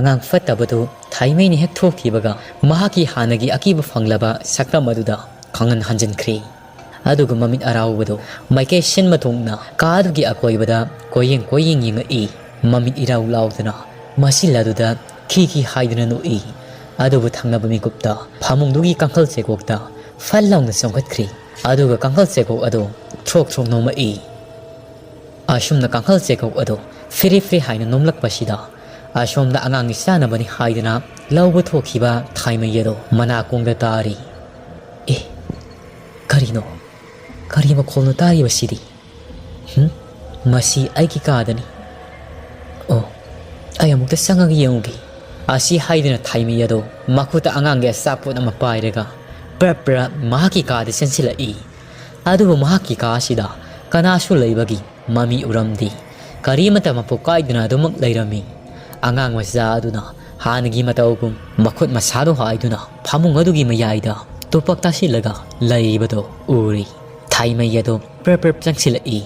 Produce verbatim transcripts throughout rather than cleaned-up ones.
ꯑꯉꯥꯡ ꯐꯠꯇꯕꯗꯨ ꯊꯥꯏꯃꯩꯅ ꯍꯦꯛ ꯊꯣꯛꯈꯤꯕꯒ ꯃꯍꯥꯛꯀꯤ ꯍꯥꯟꯅꯒꯤ ꯑꯀꯤꯕ ꯐꯪꯂꯕ ꯁꯛꯇꯝ ꯑꯗꯨꯗ ꯈꯪꯍꯟ ꯍꯟꯖꯤꯟꯈ꯭ꯔꯤ꯫ ꯑꯗꯨꯒ ꯃꯃꯤꯠ ꯑꯔꯥꯎꯕꯗꯨ ꯃꯥꯏꯀꯩ ꯁꯤꯟꯕ ꯊꯨꯡꯅ ꯀꯥꯗꯨꯒꯤ ꯑꯀꯣꯏꯕꯗ ꯀꯣꯏꯌꯦꯡ ꯀꯣꯏꯌꯦꯡ ꯌꯦꯡꯉꯛꯏ꯫ ꯃꯃꯤꯠ ꯏꯔꯥꯎ ꯂꯥꯎꯗꯅ ꯃꯁꯤꯜ ꯑꯗꯨꯗ ꯈꯤ ꯈꯤ ꯍꯥꯏꯗꯨꯅ ꯅꯣꯛꯏ꯫ ꯑꯗꯨꯕꯨ ꯊꯪꯅꯕ ꯃꯤꯀꯨꯞꯇ ꯐꯃꯨꯡꯗꯨꯒꯤ ꯀꯥꯡꯈꯜ ꯆꯦꯀꯣꯛꯇ ꯐꯜ ꯂꯥꯎꯅ ꯆꯣꯡꯈꯠꯈ꯭ꯔꯤ꯫ ꯑꯗꯨꯒ ꯀꯥꯡꯈꯜ ꯆꯦꯀꯣꯛ ꯑꯗꯨ ꯊ꯭ꯔꯣꯛ ꯊ꯭ꯔꯣꯛ ꯅꯣꯝꯃꯛꯏ꯫ ꯑꯁꯨꯝꯅ ꯀꯥꯡꯈꯜ ꯆꯦꯀꯣꯛ ꯑꯗꯨ ꯐꯤꯔꯤ ꯐꯤꯔꯤ ꯍꯥꯏꯅ ꯅꯣꯝꯂꯛꯄꯁꯤꯗ ꯑꯁꯣꯝꯗ ꯑꯉꯥꯡꯒꯤ ꯆꯥꯅꯕꯅꯤ ꯍꯥꯏꯗꯨꯅ ꯂꯧꯕ ꯊꯣꯛꯈꯤꯕ ꯊꯥꯏꯃꯩ ꯑꯗꯨ ꯃꯅꯥꯀꯣꯡꯗ ꯇꯥꯔꯤ꯫ ꯑꯦ, ꯀꯔꯤꯅꯣ? ꯀꯔꯤ ꯃꯈꯣꯜꯅꯣ ꯇꯥꯔꯤꯕꯁꯤꯗꯤ? ꯍꯨꯝ? ꯃꯁꯤ ꯑꯩꯒꯤ ꯀꯥꯗꯅꯤ꯫ ꯑꯣ, ꯑꯩ ꯑꯃꯨꯛꯇ ꯆꯪꯉꯒ ꯌꯦꯡꯉꯨꯒꯦ꯫ ꯑꯁꯤ ꯍꯥꯏꯗꯨꯅ ꯊꯥꯏꯃꯩ ꯑꯗꯨ ꯃꯈꯨꯠꯇ ꯑꯉꯥꯡꯒꯤ ꯑꯆꯥꯄꯣꯠ ꯑꯃ ꯄꯥꯏꯔꯒ ꯄ꯭ꯔꯞ ꯄ꯭ꯔꯞ ꯃꯍꯥꯛꯀꯤ ꯀꯥꯗ ꯆꯦꯟꯁꯤꯜꯂꯛꯏ꯫ ꯑꯗꯨꯕꯨ ꯃꯍꯥꯛꯀꯤ ꯀꯥ ꯑꯁꯤꯗ ꯀꯅꯥꯁꯨ ꯂꯩꯕꯒꯤ ꯃꯃꯤ ꯎꯔꯝꯗꯦ꯫ ꯀꯔꯤꯃꯠꯇ ꯃꯄꯨ ꯀꯥꯏꯗꯅ ꯑꯗꯨꯃꯛ ꯂꯩꯔꯝꯃꯤ꯫ ꯑꯉꯥꯡ ꯃꯆꯥ ꯑꯗꯨꯅ ꯍꯥꯟꯅꯒꯤ ꯃꯇꯧꯒꯨꯝ ꯃꯈꯨꯠ ꯃꯁꯥꯗꯣ ꯍꯥꯏꯗꯨꯅ ꯐꯃꯨꯡ ꯑꯗꯨꯒꯤ ꯃꯌꯥꯏꯗ ꯇꯨꯄꯛ ꯇꯥꯁꯤꯜꯂꯒ ꯂꯩꯔꯤꯕꯗꯣ ꯎꯔꯤ꯫ ꯊꯥꯏꯃꯩ ꯑꯗꯨ ꯄ꯭ꯔꯞ ꯄ꯭ꯔꯞ ꯆꯪꯁꯤꯜꯂꯛꯏ꯫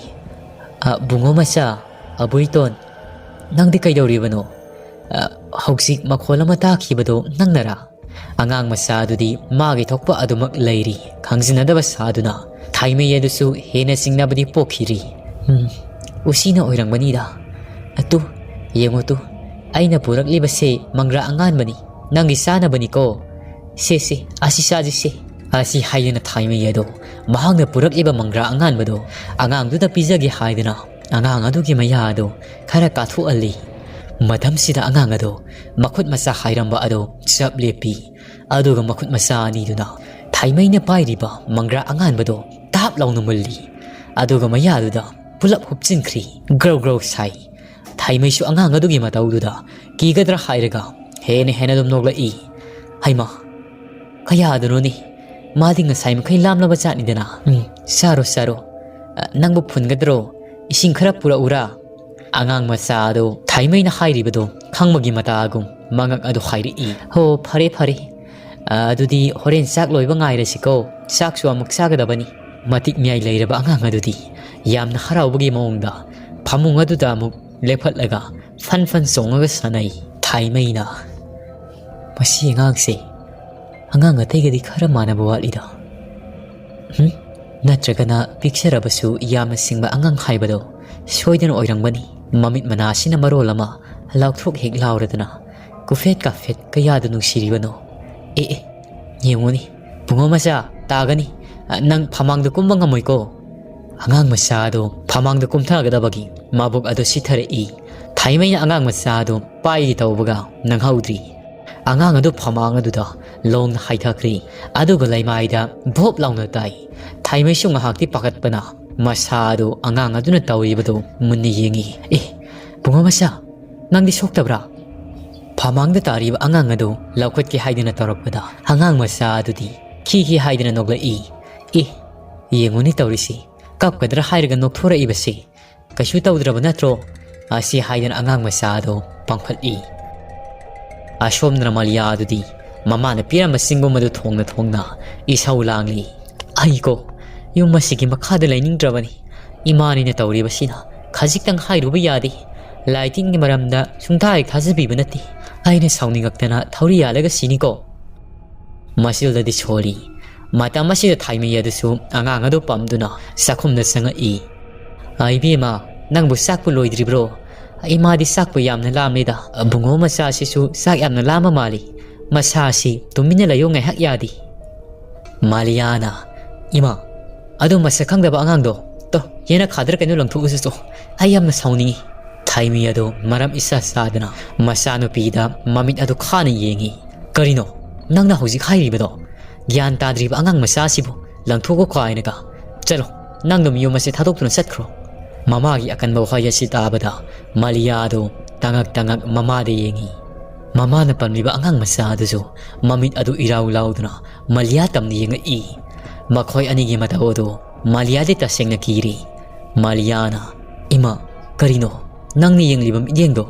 "ꯑ, ꯕꯨꯡꯉꯣ ꯃꯆꯥ, ꯑꯕꯨꯏꯇꯣꯟ, ꯅꯪꯗꯤ ꯀꯩꯗꯧꯔꯤꯕꯅꯣ? ꯑ, ꯍꯧꯖꯤꯛ ꯃꯈꯣꯜ ꯑꯃ ꯇꯥꯈꯤꯕꯗꯣ ꯅꯪꯅꯔꯥ?" ꯑꯉꯥꯡ ꯃꯆꯥ ꯑꯗꯨꯗꯤ ꯃꯥꯒꯤ ꯊꯣꯛꯄ ꯑꯗꯨꯃꯛ ꯂꯩꯔꯤ꯫ ꯈꯪꯖꯤꯟꯅꯗꯕ ꯁꯥꯗꯨꯅ ꯊꯥꯏꯃꯩ ꯑꯗꯨꯁꯨ ꯍꯦꯟꯅ ꯆꯤꯡꯅꯕꯗꯤ ꯄꯣꯛꯈꯤꯔꯤ꯫ "ꯎꯝ, ꯎꯆꯤꯅ ꯑꯣꯏꯔꯝꯒꯅꯤꯗ꯫ ꯑꯇꯨ, ꯌꯦꯡꯉꯨ ꯇꯨ, ꯑꯩꯅ ꯄꯨꯔꯛꯂꯤꯕꯁꯦ ꯃꯪꯒ꯭ꯔꯥ ꯑꯉꯥꯟꯕꯅꯤ꯫ ꯅꯪꯒꯤ ꯆꯥꯅꯕꯅꯤꯀꯣ꯫ ꯁꯦ, ꯁꯦ, ꯑꯁꯤ ꯆꯥꯁꯤ ꯁꯦ꯫" ꯑꯁꯤ ꯍꯥꯏꯗꯨꯅ ꯊꯥꯏꯃꯩ ꯑꯗꯣ ꯃꯍꯥꯛꯅ ꯄꯨꯔꯛꯂꯤꯕ ꯃꯪꯒ꯭ꯔꯥ ꯑꯉꯥꯟꯕꯗꯣ ꯑꯉꯥꯡꯗꯨꯗ ꯄꯤꯖꯒꯦ ꯍꯥꯏꯗꯨꯅ ꯑꯉꯥꯡ ꯑꯗꯨꯒꯤ ꯃꯌꯥ ꯑꯗꯨ ꯈꯔ ꯀꯥꯊꯣꯛꯍꯜꯂꯤ꯫ ꯃꯇꯝꯁꯤꯗ ꯑꯉꯥꯡ ꯑꯗꯣ ꯃꯈꯨꯠ ꯃꯁꯥ ꯍꯥꯏꯔꯝꯕ ꯑꯗꯣ ꯆꯞ ꯂꯦꯞꯄꯤ꯫ ꯑꯗꯨꯒ ꯃꯈꯨꯠ ꯃꯁꯥ ꯑꯅꯤꯗꯨꯅ ꯊꯥꯏꯃꯩꯅ ꯄꯥꯏꯔꯤꯕ ꯃꯪꯒ꯭ꯔꯥ ꯑꯉꯥꯟꯕꯗꯣ ꯇꯥꯞ ꯂꯥꯎꯅ ꯃꯨꯜꯂꯤ꯫ ꯑꯗꯨꯒ ꯃꯌꯥꯗꯨꯗ ꯄꯨꯂꯞ ꯍꯨꯞꯆꯤꯟꯈ꯭ꯔꯤ꯫ ꯒ꯭ꯔꯧ ꯒ꯭ꯔꯧ ꯁꯥꯏ꯫ ꯊꯥꯏꯃꯩꯁꯨ ꯑꯉꯥꯡ ꯑꯗꯨꯒꯤ ꯃꯇꯧꯗꯨꯗ ꯀꯤꯒꯗ꯭ꯔꯥ ꯍꯥꯏꯔꯒ ꯍꯦꯟꯅ ꯍꯦꯟꯅ ꯑꯗꯨꯝ ꯅꯣꯛꯂꯛꯏ꯫ "ꯍꯩꯃꯥ, ꯀꯌꯥꯗꯅꯣꯅꯦ? ꯃꯥꯗꯤ ꯉꯁꯥꯏ ꯃꯈꯩ ꯂꯥꯝꯂꯕ ꯖꯥꯠꯅꯤꯗꯅ꯫ ꯎꯝ, ꯆꯥꯔꯣ, ꯆꯥꯔꯣ꯫ ꯑ, ꯅꯪꯕꯨ ꯐꯨꯟꯒꯗ꯭ꯔꯣ? ꯏꯁꯤꯡ ꯈꯔ ꯄꯨꯔꯛꯎꯔꯥ?" ꯑꯉꯥꯡ ꯃꯆꯥ ꯑꯗꯨ ꯊꯥꯏꯃꯩꯅ ꯍꯥꯏꯔꯤꯕꯗꯨ ꯈꯪꯕꯒꯤ ꯃꯇꯥꯒꯨꯝ ꯃꯉꯛ ꯑꯗꯨ ꯍꯥꯏꯔꯛꯏ꯫ "ꯍꯣ, ꯐꯔꯦ, ꯐꯔꯦ꯫ ꯑ, ꯑꯗꯨꯗꯤ ꯍꯣꯔꯦꯟ ꯆꯥꯛ ꯂꯣꯏꯕ ꯉꯥꯏꯔꯁꯤꯀꯣ꯫ ꯆꯥꯛꯁꯨ ꯑꯃꯨꯛ ꯆꯥꯒꯗꯕꯅꯤ꯫" ꯃꯇꯤꯛ ꯃꯌꯥꯏ ꯂꯩꯔꯕ ꯑꯉꯥꯡ ꯑꯗꯨꯗꯤ ꯌꯥꯝꯅ ꯍꯔꯥꯎꯕꯒꯤ ꯃꯑꯣꯡꯗ ꯐꯃꯨꯡ ꯑꯗꯨꯗ ꯑꯃꯨꯛ ꯂꯦꯞꯈꯠꯂꯒ ꯐꯟ ꯐꯟ ꯆꯣꯡꯉꯒ ꯁꯥꯟꯅꯩ꯫ ꯊꯥꯏꯃꯩꯅ, "ꯃꯁꯤ ꯑꯉꯥꯡꯁꯦ ꯑꯉꯥꯡ ꯑꯇꯩꯒꯗꯤ ꯈꯔ ꯃꯥꯟꯅꯕ ꯋꯥꯠꯂꯤꯗ꯫ ꯍꯨꯝ? ꯅꯠꯇ꯭ꯔꯒꯅ ꯄꯤꯛꯆꯔꯕꯁꯨ ꯌꯥꯝꯅ ꯁꯤꯡꯕ ꯑꯉꯥꯡ ꯍꯥꯏꯕꯗꯣ ꯁꯣꯏꯗꯅ ꯑꯣꯏꯔꯝꯒꯅꯤ꯫ ꯃꯃꯤꯠ ꯃꯅꯥꯁꯤꯅ ꯃꯔꯣꯜ ꯑꯃ ꯂꯥꯎꯊ꯭ꯔꯣꯛ ꯍꯦꯛ ꯂꯥꯎꯔꯗꯅ ꯀꯨꯐꯦꯠ ꯀꯥꯐꯦꯠ ꯀꯌꯥꯗ ꯅꯨꯡꯁꯤꯔꯤꯕꯅꯣ꯫ ꯑꯦ ꯑꯦ, ꯌꯦꯡꯉꯨꯅꯤ, ꯕꯨꯡꯉꯣ ꯃꯆꯥ, ꯇꯥꯒꯅꯤ꯫ ꯅꯪ ꯐꯃꯥꯡꯗ ꯀꯨꯝꯕ ꯉꯝꯃꯣꯏꯀꯣ꯫" ꯑꯉꯥꯡ ꯃꯆꯥ ꯑꯗꯨ ꯐꯃꯥꯡꯗ ꯀꯨꯝꯊꯒꯗꯕꯒꯤ ꯃꯕꯨꯛ ꯑꯗꯨ ꯁꯤꯊꯔꯛꯏ꯫ ꯊꯥꯏꯃꯩꯅ ꯑꯉꯥꯡ ꯃꯆꯥ ꯑꯗꯨ ꯄꯥꯏꯒꯦ ꯇꯧꯕꯒ ꯅꯪꯍꯧꯗ꯭ꯔꯤ꯫ ꯑꯉꯥꯡ ꯑꯗꯨ ꯐꯃꯥꯡ ꯑꯗꯨꯗ ꯂꯣꯡꯅ ꯍꯥꯏꯊꯈ꯭ꯔꯦ꯫ ꯑꯗꯨꯒ ꯂꯩꯃꯥꯏꯗ ꯚꯣꯞ ꯂꯥꯎꯅ ꯇꯥꯏ꯫ ꯊꯥꯏꯃꯩꯁꯨ ꯉꯥꯏꯍꯥꯛꯇꯤ ꯄꯥꯈꯠꯄꯅ ꯃꯁꯥ ꯑꯗꯨ ꯑꯉꯥꯡ ꯑꯗꯨꯅ ꯇꯧꯔꯤꯕꯗꯨ ꯃꯨꯟꯅ ꯌꯦꯡꯏ꯫ "ꯑꯦ, ꯕꯨꯡꯉꯣ ꯃꯆꯥ, ꯅꯪꯗꯤ ꯁꯣꯛꯇꯕ꯭ꯔꯥ?" ꯐꯃꯥꯡꯗ ꯇꯥꯔꯤꯕ ꯑꯉꯥꯡ ꯑꯗꯨ ꯂꯧꯈꯠꯀꯦ ꯍꯥꯏꯗꯨꯅ ꯇꯧꯔꯛꯄꯗ ꯑꯉꯥꯡ ꯃꯆꯥ ꯑꯗꯨꯗꯤ ꯈꯤꯈꯤ ꯍꯥꯏꯗꯨꯅ ꯅꯣꯛꯂꯛꯏ꯫ "ꯑꯦ, ꯌꯦꯡꯉꯨꯅꯦ ꯇꯧꯔꯤꯁꯤ, ꯀꯞꯀꯗ꯭ꯔꯥ ꯍꯥꯏꯔꯒ ꯅꯣꯛꯊꯣꯔꯛꯏꯕꯁꯤ꯫ ꯀꯩꯁꯨ ꯇꯧꯗ꯭ꯔꯕ ꯅꯠꯇ꯭ꯔꯣ?" ꯑꯁꯤ ꯍꯥꯏꯗꯨꯅ ꯑꯉꯥꯡ ꯃꯆꯥ ꯑꯗꯨ ꯄꯥꯡꯈꯠꯂꯤ꯫ ꯑꯁꯣꯝꯗꯅ ꯃꯥꯂꯤꯌꯥ ꯑꯗꯨꯗꯤ ꯃꯃꯥꯅ ꯄꯤꯔꯝꯕ ꯆꯤꯡꯒꯨꯝ ꯑꯗꯨ ꯊꯣꯡꯅ ꯊꯣꯡꯅ ꯏꯁꯧ ꯂꯥꯡꯂꯤ꯫ "ꯑꯩꯀꯣ ꯌꯨꯝ ꯑꯁꯤꯒꯤ ꯃꯈꯥꯗ ꯂꯩꯅꯤꯡꯗ꯭ꯔꯕꯅꯤ꯫ ꯏꯃꯥꯅꯤꯅ ꯇꯧꯔꯤꯕꯁꯤꯅ ꯈꯖꯤꯛꯇꯪ ꯍꯥꯏꯔꯨꯕ ꯌꯥꯗꯦ꯫ ꯂꯥꯏꯇꯤꯟꯒꯤ ꯃꯔꯝꯗ ꯁꯨꯡꯊꯥ ꯍꯦꯛ ꯊꯥꯖꯕꯤꯕ ꯅꯠꯇꯦ꯫ ꯑꯩꯅ ꯁꯥꯎꯅꯤꯡꯉꯛꯇꯅ ꯊꯧꯔꯤ ꯌꯥꯜꯂꯒ ꯁꯤꯅꯤꯀꯣ꯫" ꯃꯁꯤꯜꯗꯗꯤ ꯁꯣꯜꯂꯤ꯫ ꯃꯇꯝ ꯑꯁꯤꯗ ꯊꯥꯏꯃꯩ ꯑꯗꯨꯁꯨ ꯑꯉꯥꯡ ꯑꯗꯨ ꯄꯝꯗꯨꯅ ꯆꯥꯛꯈꯨꯝꯗ ꯆꯪꯉꯛꯏ꯫ "ꯑ, ꯏꯕꯦꯝꯃ, ꯅꯪꯕꯨ ꯆꯥꯛꯄꯨ ꯂꯣꯏꯗ꯭ꯔꯤꯕ꯭ꯔꯣ? ꯏꯃꯥꯗꯤ ꯆꯥꯛꯄꯨ ꯌꯥꯝꯅ ꯂꯥꯝꯂꯦꯗ꯫ ꯕꯨꯡꯉꯣ ꯃꯆꯥꯁꯤꯁꯨ ꯆꯥꯛ ꯌꯥꯝꯅ ꯂꯥꯝꯕ ꯃꯥꯜꯂꯤ꯫ ꯃꯁꯥꯁꯤ ꯇꯨꯃꯤꯟꯅ ꯂꯩꯌꯨ ꯉꯥꯏꯍꯥꯛ ꯌꯥꯗꯦ꯫" ꯃꯥꯂꯤꯌꯥꯅ, "ꯏꯃꯥ, ꯑꯗꯨ ꯃꯁꯛ ꯈꯪꯗꯕ ꯑꯉꯥꯡꯗꯣ, ꯇꯣ, ꯌꯦꯅꯈꯥꯗꯔ ꯀꯩꯅꯣ ꯂꯪꯊꯣꯛꯎꯁꯤ ꯆꯣ꯫ ꯑꯩ ꯌꯥꯝꯅ ꯁꯥꯎꯅꯤꯡꯉꯤ꯫" ꯊꯥꯏꯃꯤ ꯑꯗꯨ ꯃꯔꯝ ꯏꯆꯥ ꯆꯥꯗꯅ ꯃꯆꯥꯅꯨꯄꯤꯗ ꯃꯃꯤꯠ ꯑꯗꯨ ꯈꯥꯅ ꯌꯦꯡꯉꯤ꯫ "ꯀꯔꯤꯅꯣ ꯅꯪꯅ ꯍꯧꯖꯤꯛ ꯍꯥꯏꯔꯤꯕꯗꯣ? ꯒ꯭ꯌꯥꯟ ꯇꯥꯗ꯭ꯔꯤꯕ ꯑꯉꯥꯡ ꯃꯆꯥꯁꯤꯕꯨ ꯂꯪꯊꯣꯛꯎ ꯀꯥꯏꯅꯒ꯫ ꯆꯠꯂꯣ, ꯅꯪ ꯑꯗꯨꯝ ꯌꯨꯝ ꯑꯁꯤ ꯊꯥꯗꯣꯛꯇꯨꯅ ꯆꯠꯈ꯭ꯔꯣ꯫" ꯃꯃꯥꯒꯤ ꯑꯀꯟꯕ ꯋꯥꯍꯩ ꯑꯁꯤ ꯇꯥꯕꯗ ꯃꯥꯂꯤꯌꯥ ꯑꯗꯨ ꯇꯉꯛ ꯇꯉꯛ ꯃꯃꯥꯗ ꯌꯦꯡꯉꯤ꯫ ꯃꯃꯥꯅ ꯄꯝꯂꯤꯕ ꯑꯉꯥꯡ ꯃꯆꯥ ꯑꯗꯨꯁꯨ ꯃꯃꯤꯠ ꯑꯗꯨ ꯏꯔꯥꯎ ꯂꯥꯎꯗꯨꯅ ꯃꯥꯂꯤꯌꯥ ꯇꯝꯅ ꯌꯦꯡꯉꯛꯏ꯫ ꯃꯈꯣꯏ ꯑꯅꯤꯒꯤ ꯃꯇꯧ ꯑꯗꯨ ꯃꯥꯂꯤꯌꯥꯗꯤ ꯇꯁꯦꯡꯅ ꯀꯤꯔꯤ꯫ ꯃꯥꯂꯤꯌꯥꯅ, "ꯏꯃꯥ, ꯀꯔꯤꯅꯣ ꯅꯪꯅ ꯌꯦꯡꯂꯤꯕ ꯃꯤꯠꯌꯦꯡꯗꯣ?"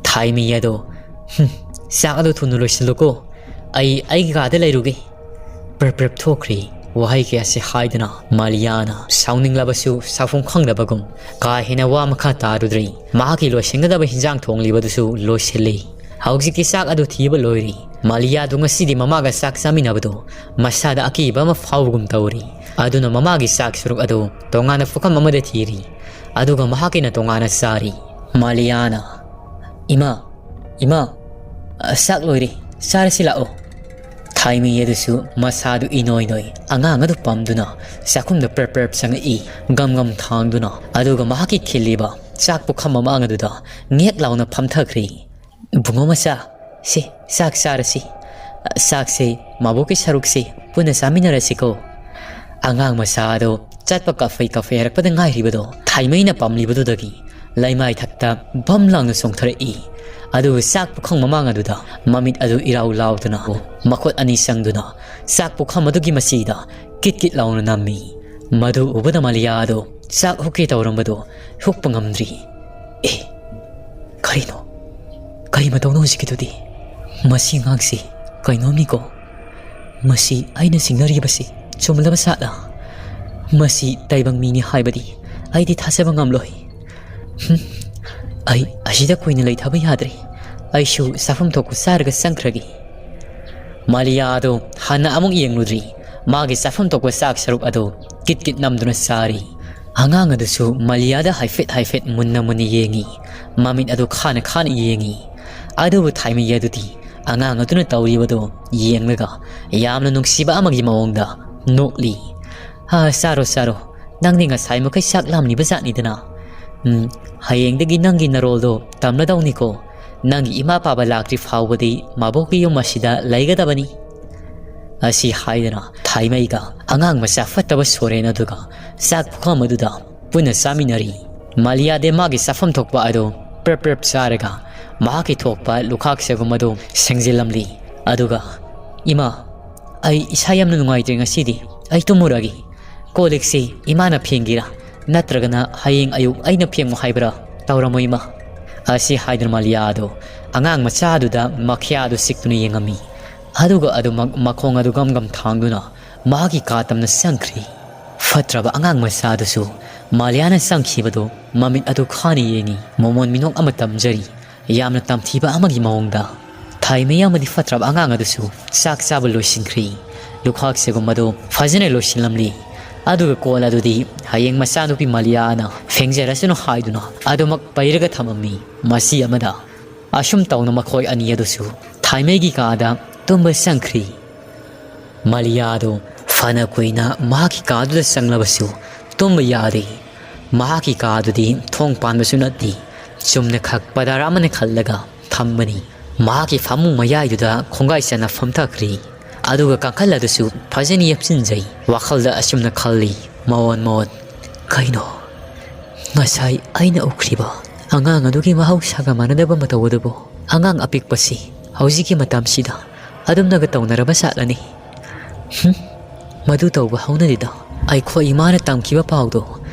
ꯊꯥꯏꯃꯤ ꯑꯗꯣ, "ꯍꯨꯝ, ꯆꯥꯛ ꯑꯗꯨ ꯊꯨꯅ ꯂꯣꯏꯁꯤꯜꯂꯨꯀꯣ, ꯑꯩ ꯑꯩꯒꯤ ꯀꯥꯗ ꯂꯩꯔꯨꯒꯦ꯫" ꯄ꯭ꯔꯞ ꯄ꯭ꯔꯞ ꯊꯣꯛꯈ꯭ꯔꯦ꯫ ꯋꯥꯍꯩ ꯀꯌꯥꯁꯤ ꯍꯥꯏꯗꯨꯅ ꯃꯥꯂꯤꯌꯥꯅ ꯁꯥꯎꯅꯤꯡꯂꯕꯁꯨ ꯁꯥꯎꯐꯝ ꯈꯪꯗꯕꯒꯨꯝ ꯀꯥ ꯍꯦꯟꯅ ꯋꯥ ꯃꯈꯥ ꯇꯥꯔꯨꯗ꯭ꯔꯤ꯫ ꯃꯍꯥꯛꯀꯤ ꯂꯣꯏꯁꯤꯟꯒꯗꯕ ꯍꯤꯟꯖꯥꯡ ꯊꯣꯡꯂꯤꯕꯗꯨꯁꯨ ꯂꯣꯏꯁꯤꯜꯂꯤ꯫ ꯍꯧꯖꯤꯛꯇꯤ ꯆꯥꯛ ꯑꯗꯨ ꯊꯤꯕ ꯂꯣꯏꯔꯤ꯫ ꯃꯥꯂꯤꯌꯥꯗꯨ ꯉꯁꯤꯗꯤ ꯃꯃꯥꯒ ꯆꯥꯛ ꯆꯥꯃꯤꯟꯅꯕꯗꯨ ꯃꯁꯥꯗ ꯑꯀꯤꯕ ꯑꯃ ꯐꯥꯎꯕꯒꯨꯝ ꯇꯧꯔꯤ꯫ ꯑꯗꯨꯅ ꯃꯃꯥꯒꯤ ꯆꯥꯛ ꯁꯔꯨꯛ ꯑꯗꯨ ꯇꯣꯉꯥꯟꯅ ꯄꯨꯈꯝ ꯑꯃꯗ ꯊꯤꯔꯤ꯫ ꯑꯗꯨꯒ ꯃꯍꯥꯛꯀꯤꯅ ꯇꯣꯉꯥꯟꯅ ꯆꯥꯔꯤ꯫ ꯃꯥꯂꯤꯌꯥꯅ, "ꯏꯃꯥ, ꯏꯃꯥ, ꯑ, ꯆꯥꯛ ꯂꯣꯏꯔꯦ, ꯆꯥꯔꯁꯤ ꯂꯥꯛꯑꯣ꯫" ꯊꯥꯏꯃꯩ ꯑꯗꯨꯁꯨ ꯃꯁꯥꯗꯨ ꯏꯅꯣꯏ ꯅꯣꯏ ꯑꯉꯥꯡ ꯑꯗꯨ ꯄꯝꯗꯨꯅ ꯆꯥꯛꯈꯨꯝꯗ ꯄ꯭ꯔꯞ ꯄ꯭ꯔꯞ ꯆꯪꯉꯛꯏ꯫ ꯒꯝ ꯒꯝ ꯊꯥꯡꯗꯨꯅ ꯑꯗꯨꯒ ꯃꯍꯥꯛꯀꯤ ꯈꯤꯜꯂꯤꯕ ꯆꯥꯛ ꯄꯨꯈꯝ ꯑꯃꯥꯡ ꯑꯗꯨꯗ ꯉꯦꯛ ꯂꯥꯎꯅ ꯐꯝꯊꯈ꯭ꯔꯦ꯫ "ꯕꯨꯡꯉꯣ ꯃꯆꯥ, ꯁꯦ, ꯆꯥꯛ ꯆꯥꯔꯁꯤ꯫ ꯆꯥꯛꯁꯦ, ꯃꯕꯣꯛꯀꯤ ꯁꯔꯨꯛꯁꯦ ꯄꯨꯟꯅ ꯆꯥꯃꯤꯟꯅꯔꯁꯤꯀꯣ꯫" ꯑꯉꯥꯡ ꯃꯆꯥ ꯑꯗꯣ ꯆꯠꯄ ꯀꯥꯐꯩ ꯀꯥꯐꯩ ꯍꯥꯏꯔꯛꯄꯗ ꯉꯥꯏꯔꯤꯕꯗꯣ ꯊꯥꯏꯃꯩꯅ ꯄꯥꯝꯂꯤꯕꯗꯨꯗꯒꯤ ꯂꯩꯃꯥꯏ ꯊꯛꯇ ꯚꯝ ꯂꯥꯎꯅ ꯆꯣꯡꯊꯔꯛꯏ꯫ ꯑꯗꯨꯒ ꯆꯥꯛ ꯄꯨꯈꯝ ꯃꯃꯥꯡ ꯑꯗꯨꯗ ꯃꯃꯤꯠ ꯑꯗꯨ ꯏꯔꯥꯎ ꯂꯥꯎꯗꯨꯅ ꯃꯈꯨꯠ ꯑꯅꯤ ꯆꯪꯗꯨꯅ ꯆꯥꯛ ꯄꯨꯈꯝ ꯑꯗꯨꯒꯤ ꯃꯆꯤꯗ ꯀꯤꯠ ꯀꯤꯠ ꯂꯥꯎꯅ ꯅꯝꯃꯤ꯫ ꯃꯗꯨ ꯎꯕꯗ ꯃꯥꯂꯤꯌꯥ ꯑꯗꯣ ꯆꯥꯛ ꯍꯨꯛꯀꯦ ꯇꯧꯔꯝꯕꯗꯣ ꯍꯨꯛꯄ ꯉꯝꯗ꯭ꯔꯤ꯫ "ꯑꯦ, ꯀꯔꯤꯅꯣ? ꯀꯔꯤ ꯃꯇꯧꯅꯣ ꯍꯧꯖꯤꯛꯀꯤꯗꯨꯗꯤ? ꯃꯁꯤ ꯑꯉꯥꯡꯁꯤ ꯀꯩꯅꯣꯝꯅꯤꯀꯣ꯫ ꯃꯁꯤ ꯑꯩꯅ ꯆꯤꯡꯅꯔꯤꯕꯁꯤ ꯆꯨꯝꯂꯕ ꯖꯥꯠꯂ? ꯃꯁꯤ ꯇꯥꯏꯕꯪ ꯃꯤꯅꯤ ꯍꯥꯏꯕꯗꯤ ꯑꯩꯗꯤ ꯊꯥꯖꯕ ꯉꯝꯂꯣꯏ꯫ ꯍꯨꯝ, ꯑꯩ ꯑꯁꯤꯗ ꯀꯨꯏꯅ ꯂꯩꯊꯕ ꯌꯥꯗ꯭ꯔꯦ꯫ ꯑꯩꯁꯨ ꯆꯥꯐꯝ ꯊꯣꯛꯄ ꯆꯥꯔꯒ ꯆꯪꯈ꯭ꯔꯒꯦ꯫" ꯃꯥꯂꯤꯌꯥ ꯑꯗꯨ ꯍꯟꯅ ꯑꯃꯨꯛ ꯌꯦꯡꯂꯨꯗ꯭ꯔꯤ꯫ ꯃꯥꯒꯤ ꯆꯥꯐꯝ ꯊꯣꯛꯄ ꯆꯥꯛ ꯁꯔꯨꯛ ꯑꯗꯨ ꯀꯤꯠ ꯀꯤꯠ ꯅꯝꯗꯨꯅ ꯆꯥꯔꯤ꯫ ꯑꯉꯥꯡ ꯑꯗꯨꯁꯨ ꯃꯥꯂꯤꯌꯥꯗ ꯍꯥꯏꯐꯦꯠ ꯍꯥꯏꯐꯦꯠ ꯃꯨꯟꯅ ꯃꯨꯟꯅ ꯌꯦꯡꯉꯤ꯫ ꯃꯃꯤꯠ ꯑꯗꯨ ꯈꯥꯅ ꯈꯥꯅ ꯌꯦꯡꯉꯤ꯫ ꯑꯗꯨꯕꯨ ꯊꯥꯏꯃꯩ ꯑꯗꯨꯗꯤ ꯑꯉꯥꯡ ꯑꯗꯨꯅ ꯇꯧꯔꯤꯕꯗꯨ ꯌꯦꯡꯂꯒ ꯌꯥꯝꯅ ꯅꯨꯡꯁꯤꯕ ꯑꯃꯒꯤ ꯃꯑꯣꯡꯗ ꯅꯣꯛꯂꯤ꯫ "ꯑ, ꯆꯥꯔꯣ, ꯆꯥꯔꯣ꯫ ꯅꯪꯗꯤ ꯉꯁꯥꯏ ꯃꯈꯩ ꯆꯥꯛ ꯂꯥꯝꯂꯤꯕ ꯖꯥꯠꯅꯤꯗꯅ꯫ ꯎꯝ, ꯍꯌꯦꯡꯗꯒꯤ ꯅꯪꯒꯤ ꯅꯔꯣꯜꯗꯣ ꯇꯝꯂꯗꯧꯅꯤꯀꯣ꯫ ꯅꯪꯒꯤ ꯏꯃꯥ ꯄꯥꯕ ꯂꯥꯛꯇ꯭ꯔꯤ ꯐꯥꯎꯕꯗꯤ ꯃꯕꯣꯛꯀꯤ ꯌꯨꯝ ꯑꯁꯤꯗ ꯂꯩꯒꯗꯕꯅꯤ꯫" ꯑꯁꯤ ꯍꯥꯏꯗꯨꯅ ꯊꯥꯏꯃꯩꯒ ꯑꯉꯥꯡ ꯃꯆꯥ ꯐꯠꯇꯕ ꯁꯣꯔꯦꯟ ꯑꯗꯨꯒ ꯆꯥꯛ ꯄꯨꯈꯝ ꯑꯗꯨꯗ ꯄꯨꯟꯅ ꯆꯥꯃꯤꯟꯅꯔꯤ꯫ ꯃꯥꯂꯤꯌꯥꯗꯦ ꯃꯥꯒꯤ ꯆꯥꯐꯝ ꯊꯣꯛꯄ ꯑꯗꯨ ꯄ꯭ꯔꯞ ꯄ꯭ꯔꯞ ꯆꯥꯔꯒ ꯃꯍꯥꯛꯀꯤ ꯊꯣꯛꯄ ꯂꯨꯈꯥꯛ ꯆꯒꯨꯝ ꯑꯗꯨ ꯁꯦꯡꯖꯤꯜꯂꯝꯂꯤ꯫ ꯑꯗꯨꯒ, "ꯏꯃꯥ, ꯑꯩ ꯏꯁꯥ ꯌꯥꯝꯅ ꯅꯨꯡꯉꯥꯏꯇ꯭ꯔꯦ ꯉꯁꯤꯗꯤ꯫ ꯑꯩ ꯇꯨꯝꯃꯨꯔꯒꯦ꯫ ꯀꯣꯜ ꯂꯤꯛꯁꯤ ꯏꯃꯥꯅ ꯐꯦꯡꯒꯦꯔꯥ? ꯅꯠꯇ꯭ꯔꯒꯅ ꯍꯌꯦꯡ ꯑꯌꯨꯛ ꯑꯩꯅ ꯐꯦꯡꯉꯨ ꯍꯥꯏꯕ꯭ꯔꯥ? ꯇꯧꯔꯝꯃꯣ ꯏꯃꯥ꯫" ꯑꯁꯤ ꯍꯥꯏꯗꯨꯅ ꯃꯥꯂꯤꯌꯥ ꯑꯗꯨ ꯑꯉꯥꯡ ꯃꯆꯥ ꯑꯗꯨꯗ ꯃꯈ꯭ꯌꯥ ꯑꯗꯨ ꯁꯤꯛꯇꯨꯅ ꯌꯦꯡꯉꯝꯃꯤ꯫ ꯑꯗꯨꯒ ꯑꯗꯨꯃꯛ ꯃꯈꯣꯡ ꯑꯗꯨ ꯒꯝ ꯒꯝ ꯊꯥꯡꯗꯨꯅ ꯃꯍꯥꯛꯀꯤ ꯀꯥ ꯇꯝꯅ ꯆꯪꯈ꯭ꯔꯤ꯫ ꯐꯠꯇ꯭ꯔꯕ ꯑꯉꯥꯡ ꯃꯆꯥ ꯑꯗꯨꯁꯨ ꯃꯥꯂꯤꯌꯥꯅ ꯆꯪꯈꯤꯕꯗꯨ ꯃꯃꯤꯠ ꯑꯗꯨ ꯈꯥꯅ ꯌꯦꯡꯉꯤ꯫ ꯃꯃꯣꯟ ꯃꯤꯅꯣꯛ ꯑꯃ ꯇꯝꯖꯔꯤ꯫ ꯌꯥꯝꯅ ꯇꯝꯊꯤꯕ ꯑꯃꯒꯤ ꯃꯑꯣꯡꯗ꯫ ꯊꯥꯏꯃꯩ ꯑꯃꯗꯤ ꯐꯠꯇ꯭ꯔꯕ ꯑꯉꯥꯡ ꯑꯗꯨꯁꯨ ꯆꯥꯛ ꯆꯥꯕ ꯂꯣꯏꯁꯤꯟꯈ꯭ꯔꯤ꯫ ꯂꯨꯈꯥꯛ ꯆꯒꯨꯝ ꯑꯗꯨ ꯐꯖꯅ ꯂꯣꯏꯁꯤꯜꯂꯝꯂꯤ꯫ ꯑꯗꯨꯒ ꯀꯣꯜ ꯑꯗꯨꯗꯤ ꯍꯌꯦꯡ ꯃꯆꯥꯅꯨꯄꯤ ꯃꯥꯂꯤꯌꯥꯅ ꯐꯦꯡꯖꯔꯁꯅꯨ ꯍꯥꯏꯗꯨꯅ ꯑꯗꯨꯃꯛ ꯄꯩꯔꯒ ꯊꯝꯃꯝꯃꯤ꯫ ꯃꯁꯤ ꯑꯃꯗ ꯑꯁꯨꯝ ꯇꯧꯅ ꯃꯈꯣꯏ ꯑꯅꯤ ꯑꯗꯨꯁꯨ ꯊꯥꯏꯃꯩꯒꯤ ꯀꯥꯗ ꯇꯨꯝꯕ ꯆꯪꯈ꯭ꯔꯤ꯫ ꯃꯥꯂꯤꯌꯥꯗꯨ ꯐꯅ ꯀꯨꯏꯅ ꯃꯍꯥꯛꯀꯤ ꯀꯥꯗꯨꯗ ꯆꯪꯂꯕꯁꯨ ꯇꯨꯝꯕ ꯌꯥꯗꯦ꯫ ꯃꯍꯥꯛꯀꯤ ꯀꯥꯗꯨꯗꯤ ꯊꯣꯡ ꯄꯥꯟꯕꯁꯨ ꯅꯠꯇꯦ꯫ ꯆꯨꯝꯅ ꯈꯛ ꯄꯗꯥꯔ ꯑꯃꯅ ꯈꯜꯂꯒ ꯊꯝꯕꯅꯤ꯫ ꯃꯍꯥꯛꯀꯤ ꯐꯃꯨꯡ ꯃꯌꯥꯏꯗꯨꯗ ꯈꯣꯡꯒꯥꯏ ꯆꯟꯅ ꯐꯝꯊꯈ꯭ꯔꯤ꯫ ꯑꯗꯨꯒ ꯀꯥꯡꯈꯜ ꯑꯗꯨꯁꯨ ꯐꯖꯅ ꯌꯦꯞꯁꯤꯟꯖꯩ꯫ ꯋꯥꯈꯜꯗ ꯑꯁꯨꯝꯅ ꯈꯜꯂꯤ, ꯃꯑꯣꯟ ꯃꯑꯣꯟ꯫ ꯀꯩꯅꯣ? ꯉꯁꯥꯏ ꯑꯩꯅ ꯎꯈ꯭ꯔꯤꯕ ꯑꯉꯥꯡ ꯑꯗꯨꯒꯤ ꯃꯍꯧꯁꯥꯒ ꯃꯥꯟꯅꯗꯕ ꯃꯇꯧ ꯑꯗꯨꯕꯨ? ꯑꯉꯥꯡ ꯑꯄꯤꯛꯄꯁꯤ ꯍꯧꯖꯤꯛꯀꯤ ꯃꯇꯝꯁꯤꯗ ꯑꯗꯨꯝꯅꯒ ꯇꯧꯅꯔꯕ ꯖꯥꯠꯂꯅꯤ? ꯍꯨꯝ? ꯃꯗꯨ ꯇꯧꯕ ꯍꯧꯅꯗꯦꯗ꯫ ꯑꯩꯈꯣꯏ ꯏꯃꯥꯅ ꯇꯝꯈꯤꯕ ꯄꯥꯎꯗꯣ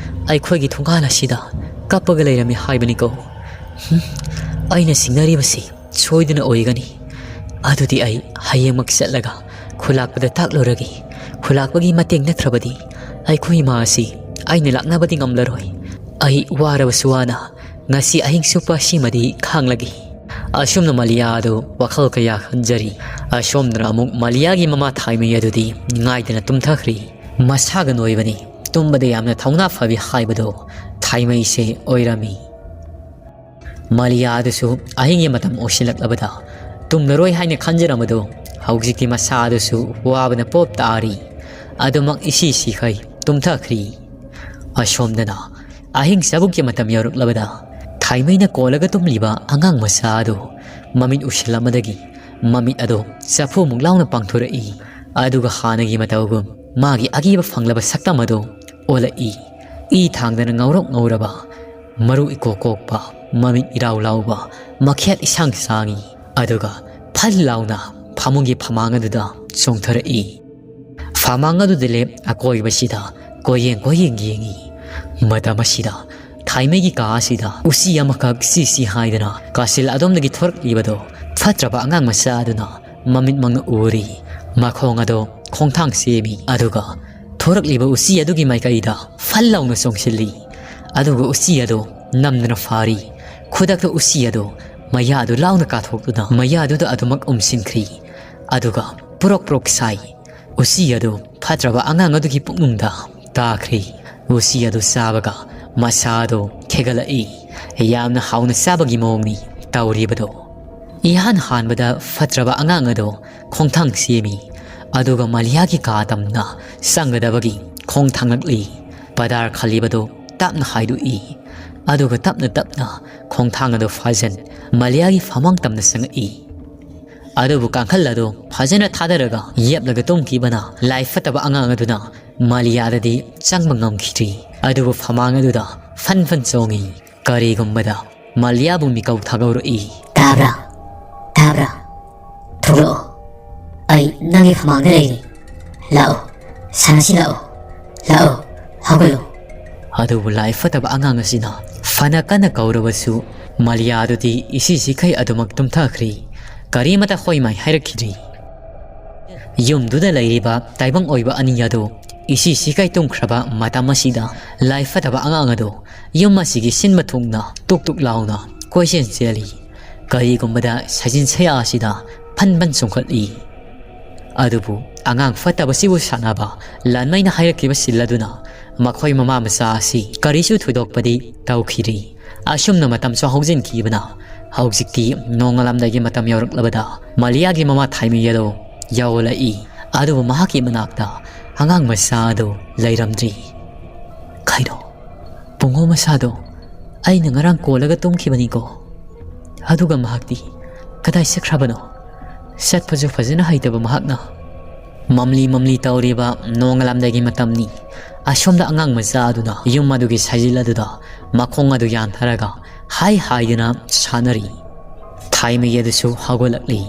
ꯑꯩꯈꯣꯏꯒꯤ ꯊꯣꯡꯒꯥꯜ ꯑꯁꯤꯗ ꯀꯞꯄꯒ ꯂꯩꯔꯝꯃꯤ ꯍꯥꯏꯕꯅꯤꯀꯣ꯫ ꯍꯨꯝ? ꯑꯩꯅ ꯁꯤꯡꯅꯔꯤꯕꯁꯤ ꯁꯣꯏꯗꯅ ꯑꯣꯏꯒꯅꯤ꯫ ꯑꯗꯨꯗꯤ ꯑꯩ ꯍꯌꯦꯡꯃꯛ ꯆꯠꯂꯒ ꯈꯨꯂꯥꯛꯄꯗ ꯇꯥꯛꯂꯨꯔꯒꯦ꯫ ꯈꯨꯂꯥꯛꯄꯒꯤ ꯃꯇꯦꯡ ꯅꯠꯇ꯭ꯔꯕꯗꯤ ꯑꯩꯈꯣꯏ ꯏꯃꯥ ꯑꯁꯤ ꯑꯩꯅ ꯂꯥꯛꯅꯕꯗꯤ ꯉꯝꯂꯔꯣꯏ꯫ ꯑꯩ ꯋꯥꯔꯕꯁꯨ ꯋꯥꯅ ꯉꯁꯤ ꯑꯍꯤꯡ ꯆꯨꯞꯄ ꯑꯁꯤꯃꯗꯤ ꯈꯥꯡꯂꯒꯦ꯫ ꯑꯁꯨꯝꯅ ꯃꯥꯂꯤꯌꯥ ꯑꯗꯨ ꯋꯥꯈꯜ ꯀꯌꯥ ꯈꯟꯖꯔꯤ꯫ ꯑꯁꯣꯝꯗꯅ ꯑꯃꯨꯛ ꯃꯥꯂꯤꯌꯥꯒꯤ ꯃꯃꯥ ꯊꯥꯏꯃꯩ ꯑꯗꯨꯗꯤ ꯉꯥꯏꯗꯅ ꯇꯨꯝꯊꯈ꯭ꯔꯤ꯫ ꯃꯁꯥꯒ ꯅꯣꯏꯕꯅꯤ꯫ ꯇꯨꯝꯕꯗ ꯌꯥꯝꯅ ꯊꯧꯅꯥ ꯐꯕꯤ ꯍꯥꯏꯕꯗꯣ ꯊꯥꯏꯃꯩꯁꯦ ꯑꯣꯏꯔꯝꯃꯤ꯫ ꯃꯥꯂꯤꯌꯥ ꯑꯗꯨꯁꯨ ꯑꯍꯤꯡꯒꯤ ꯃꯇꯝ ꯑꯣꯏꯁꯤꯜꯂꯛꯂꯕꯗ ꯇꯨꯝꯂꯔꯣꯏ ꯍꯥꯏꯅ ꯈꯟꯖꯔꯝꯕꯗꯨ ꯍꯧꯖꯤꯛꯇꯤ ꯃꯁꯥ ꯑꯗꯨꯁꯨ ꯋꯥꯕꯅ ꯄꯣꯞ ꯇꯥꯔꯤ꯫ ꯑꯗꯨꯃꯛ ꯏꯁꯤ ꯁꯤꯈꯩ ꯇꯨꯝꯊꯈ꯭ꯔꯤ꯫ ꯑꯁꯣꯝꯗꯅ ꯑꯍꯤꯡ ꯆꯥꯕꯨꯛꯀꯤ ꯃꯇꯝ ꯌꯧꯔꯛꯂꯕꯗ ꯊꯥꯏꯃꯩꯅ ꯀꯣꯜꯂꯒ ꯇꯨꯝꯂꯤꯕ ꯑꯉꯥꯡ ꯃꯆꯥ ꯑꯗꯨ ꯃꯃꯤꯠ ꯎꯁꯤꯜꯂꯝꯕꯗꯒꯤ ꯃꯃꯤꯠ ꯑꯗꯨ ꯆꯐꯨꯃꯨꯛ ꯂꯥꯎꯅ ꯄꯥꯡꯊꯣꯔꯛꯏ꯫ ꯑꯗꯨꯒ ꯍꯥꯟꯅꯒꯤ ꯃꯇꯧꯒꯨꯝ ꯃꯥꯒꯤ ꯑꯀꯤꯕ ꯐꯪꯂꯕ ꯁꯛꯇꯝ ꯑꯗꯨ ꯑꯣꯜꯂꯛꯏ꯫ ꯏ ꯊꯥꯡꯗꯅ ꯉꯧꯔꯣꯛ ꯉꯧꯔꯕ, ꯃꯔꯨ ꯏꯀꯣꯛ ꯀꯣꯛꯄ, ꯃꯃꯤꯠ ꯏꯔꯥꯎ ꯂꯥꯎꯕ, ꯃꯈꯦꯠ ꯏꯁꯥꯡ ꯁꯥꯡꯏ꯫ ꯑꯗꯨꯒ ꯐꯠ ꯂꯥꯎꯅ ꯐꯃꯨꯡꯒꯤ ꯐꯃꯥꯡ ꯑꯗꯨꯗ ꯆꯣꯡꯊꯔꯛꯏ꯫ ꯐꯃꯥꯡ ꯑꯗꯨꯗ ꯂꯦꯞ ꯑꯀꯣꯏꯕꯁꯤꯗ ꯀꯣꯏꯌꯦꯡ ꯀꯣꯏꯌꯦꯡ ꯌꯦꯡꯏ꯫ ꯃꯇꯝ ꯑꯁꯤꯗ ꯊꯥꯏꯃꯩꯒꯤ ꯀꯥ ꯑꯁꯤꯗ ꯎꯆꯤ ꯑꯃꯈꯛ ꯁꯤ ꯁꯤ ꯍꯥꯏꯗꯅ ꯀꯥꯆꯤꯜ ꯑꯗꯣꯝꯗꯒꯤ ꯊꯣꯔꯛꯂꯤꯕꯗꯣ ꯐꯠꯇ꯭ꯔꯕ ꯑꯉꯥꯡ ꯃꯆꯥ ꯑꯗꯨꯅ ꯃꯃꯤꯠꯃꯛꯅ ꯎꯔꯤ꯫ ꯃꯈꯣꯡ ꯑꯗꯣ ꯈꯣꯡꯊꯥꯡ ꯁꯦꯝꯃꯤ, ꯑꯗꯨꯒ ꯊꯣꯔꯛꯂꯤꯕ ꯎꯆꯤ ꯑꯗꯨꯒꯤ ꯃꯥꯏꯀꯩꯗ ꯐꯜ ꯂꯥꯎꯅ ꯆꯣꯡꯁꯤꯜꯂꯤ꯫ ꯑꯗꯨꯒ ꯎꯆꯤ ꯑꯗꯣ ꯅꯝꯗꯨꯅ ꯐꯥꯔꯤ꯫ ꯈꯨꯗꯛꯇ ꯎꯆꯤ ꯑꯗꯣ ꯃꯌꯥꯗꯨ ꯂꯥꯎꯅ ꯀꯥꯊꯣꯛꯇꯨꯅ ꯃꯌꯥꯗꯨꯗ ꯑꯗꯨꯃꯛ ꯎꯝꯁꯤꯟꯈ꯭ꯔꯤ꯫ ꯑꯗꯨꯒ ꯄ꯭ꯔꯣꯛ ꯄ꯭ꯔꯣꯛ ꯁꯥꯏ꯫ ꯎꯆꯤ ꯑꯗꯨ ꯐꯠꯇ꯭ꯔꯕ ꯑꯉꯥꯡ ꯑꯗꯨꯒꯤ ꯄꯨꯛꯅꯨꯡꯗ ꯇꯥꯈ꯭ꯔꯤ꯫ ꯎꯆꯤ ꯑꯗꯨ ꯆꯥꯕꯒ ꯃꯁꯥ ꯑꯗꯨ ꯈꯦꯒꯠꯂꯛꯏ꯫ ꯌꯥꯝꯅ ꯍꯥꯎꯅ ꯆꯥꯕꯒꯤ ꯃꯑꯣꯡꯅꯤ ꯇꯧꯔꯤꯕꯗꯣ꯫ ꯏꯍꯥꯟ ꯍꯥꯟꯕꯗ ꯐꯠꯇ꯭ꯔꯕ ꯑꯉꯥꯡ ꯑꯗꯨ ꯈꯣꯡꯊꯥꯡ ꯁꯦꯝꯃꯤ, ꯑꯗꯨꯒ ꯃꯥꯂꯤꯌꯥꯒꯤ ꯀꯥ ꯇꯝꯅ ꯆꯪꯒꯗꯕꯒꯤ ꯈꯣꯡꯊꯥꯡꯂꯛꯂꯤ꯫ ꯄꯗꯥꯔ ꯈꯜꯂꯤꯕꯗꯨ ꯇꯞꯅ ꯍꯥꯏꯗꯣꯛꯏ, ꯑꯗꯨꯒ ꯇꯞꯅ ꯇꯞꯅ ꯈꯣꯡꯊꯥꯡ ꯑꯗꯨ ꯐꯥꯖꯤꯟ ꯃꯥꯂꯤꯌꯥꯒꯤ ꯐꯃꯥꯡ ꯇꯝꯅ ꯆꯪꯉꯛꯏ꯫ ꯑꯗꯨꯕꯨ ꯀꯥꯡꯈꯜ ꯑꯗꯨ ꯐꯖꯅ ꯊꯥꯗꯔꯒ ꯌꯦꯞꯂꯒ ꯇꯨꯝꯈꯤꯕꯅ ꯂꯥꯏ ꯐꯠꯇꯕ ꯑꯉꯥꯡ ꯑꯗꯨꯅ ꯃꯥꯂꯤꯌꯥꯗꯗꯤ ꯆꯪꯕ ꯉꯝꯈꯤꯗ꯭ꯔꯤ꯫ ꯑꯗꯨꯕꯨ ꯐꯃꯥꯡ ꯑꯗꯨꯗ ꯐꯟ ꯐꯟ ꯆꯣꯡꯉꯤ꯫ ꯀꯔꯤꯒꯨꯝꯕꯗ ꯃꯥꯂꯤꯌꯥꯕꯨ ꯃꯤꯀꯧ ꯊꯥꯒꯧꯔꯛꯏ꯫ "ꯇꯥꯕ꯭ꯔꯥ? ꯇꯥꯕ꯭ꯔꯥ? ꯊꯣꯛꯂꯛꯑꯣ꯫ ꯑꯩ ꯅꯪꯒꯤ ꯐꯃꯥꯡꯗ ꯂꯩꯔꯤ꯫ ꯂꯥꯛꯑꯣ, ꯁꯥꯟꯅꯁꯤ ꯂꯥꯛꯑꯣ꯫ ꯂꯥꯛꯑꯣ, ꯍꯧꯒꯠꯂꯣ꯫" ꯑꯗꯨꯕꯨ ꯂꯥꯏ ꯐꯠꯇꯕ ꯑꯉꯥꯡ ꯑꯁꯤꯅ ꯐꯅ ꯀꯟꯅ ꯀꯧꯔꯕꯁꯨ ꯃꯥꯂꯤꯌꯥꯗꯨꯗꯤ ꯏꯁꯤ ꯁꯤꯈꯩ ꯑꯗꯨꯃꯛ ꯇꯨꯝꯊꯈ꯭ꯔꯤ꯫ ꯀꯔꯤꯃꯇ ꯍꯣꯏ ꯃꯥꯏ ꯍꯥꯏꯔꯛꯈꯤꯗ꯭ꯔꯤ꯫ ꯌꯨꯝꯗꯨꯗ ꯂꯩꯔꯤꯕ ꯇꯥꯏꯕꯪ ꯑꯣꯏꯕ ꯑꯅꯤ ꯑꯗꯨ ꯏꯁꯤ ꯁꯤꯈꯩ ꯇꯨꯝꯈ꯭ꯔꯕ ꯃꯇꯝ ꯑꯁꯤꯗ ꯂꯥꯏ ꯐꯠꯇꯕ ꯑꯉꯥꯡ ꯑꯗꯨ ꯌꯨꯝ ꯑꯁꯤꯒꯤ ꯁꯤꯟꯕ ꯊꯨꯡꯅ ꯇꯨꯛ ꯇꯨꯛ ꯂꯥꯎꯅ ꯀꯣꯏꯆꯦꯟ ꯆꯦꯜꯂꯤ꯫ ꯀꯔꯤꯒꯨꯝꯕꯗ ꯁꯥꯖꯤꯟ ꯁꯌꯥ ꯑꯁꯤꯗ ꯐꯟ ꯐꯟ ꯆꯣꯡꯈꯠꯂꯤ꯫ ꯑꯗꯨꯕꯨ ꯑꯉꯥꯡ ꯐꯠꯇꯕꯁꯤꯕꯨ ꯁꯥꯟꯅꯕ ꯂꯥꯟꯃꯩꯅ ꯍꯥꯏꯔꯛꯈꯤꯕ ꯁꯤꯜ ꯑꯗꯨꯅ ꯃꯈꯣꯏ ꯃꯃꯥ ꯃꯆꯥ ꯑꯁꯤ ꯀꯔꯤꯁꯨ ꯊꯣꯏꯗꯣꯛꯄꯗꯤ ꯇꯧꯈꯤꯗ꯭ꯔꯤ꯫ ꯑꯁꯨꯝꯅ ꯃꯇꯝꯁꯨ ꯍꯧꯖꯤꯟꯈꯤꯕꯅ ꯍꯧꯖꯤꯛꯇꯤ ꯅꯣꯡꯉꯥꯜꯂꯝꯗꯥꯏꯒꯤ ꯃꯇꯝ ꯌꯧꯔꯛꯂꯕꯗ ꯃꯥꯂꯤꯌꯥꯒꯤ ꯃꯃꯥ ꯊꯥꯏꯃꯤ ꯑꯗꯨ ꯌꯧꯂꯛꯏ꯫ ꯑꯗꯨꯕꯨ ꯃꯍꯥꯛꯀꯤ ꯃꯅꯥꯛꯇ ꯑꯉꯥꯡ ꯃꯆꯥ ꯑꯗꯨ ꯂꯩꯔꯝꯗ꯭ꯔꯤ꯫ "ꯀꯩꯅꯣ, ꯄꯨꯡꯉꯣ ꯃꯆꯥꯗꯣ ꯑꯩꯅ ꯉꯔꯥꯡ ꯀꯣꯜꯂꯒ ꯇꯨꯝꯈꯤꯕꯅꯤꯀꯣ꯫ ꯑꯗꯨꯒ ꯃꯍꯥꯛꯇꯤ ꯀꯗꯥꯏ ꯆꯠꯈ꯭ꯔꯕꯅꯣ?" ꯆꯠꯄꯁꯨ ꯐꯖꯅ ꯍꯩꯇꯕ ꯃꯍꯥꯛꯅ꯫ ꯃꯝꯂꯤ ꯃꯝꯂꯤ ꯇꯧꯔꯤꯕ ꯅꯣꯡꯉꯥꯜꯂꯝꯗꯥꯏꯒꯤ ꯃꯇꯝꯅꯤ꯫ ꯑꯁꯣꯝꯗ ꯑꯉꯥꯡ ꯃꯆꯥ ꯑꯗꯨꯅ ꯌꯨꯝ ꯑꯗꯨꯒꯤ ꯁꯥꯏꯖꯤꯜ ꯑꯗꯨꯗ ꯃꯈꯣꯡ ꯑꯗꯨ ꯌꯥꯟꯊꯔꯒ ꯍꯥꯏ ꯍꯥꯏꯗꯨꯅ ꯁꯥꯟꯅꯔꯤ꯫ ꯊꯥꯏꯃꯩ ꯑꯗꯨꯁꯨ ꯍꯧꯒꯠꯂꯛꯂꯤ꯫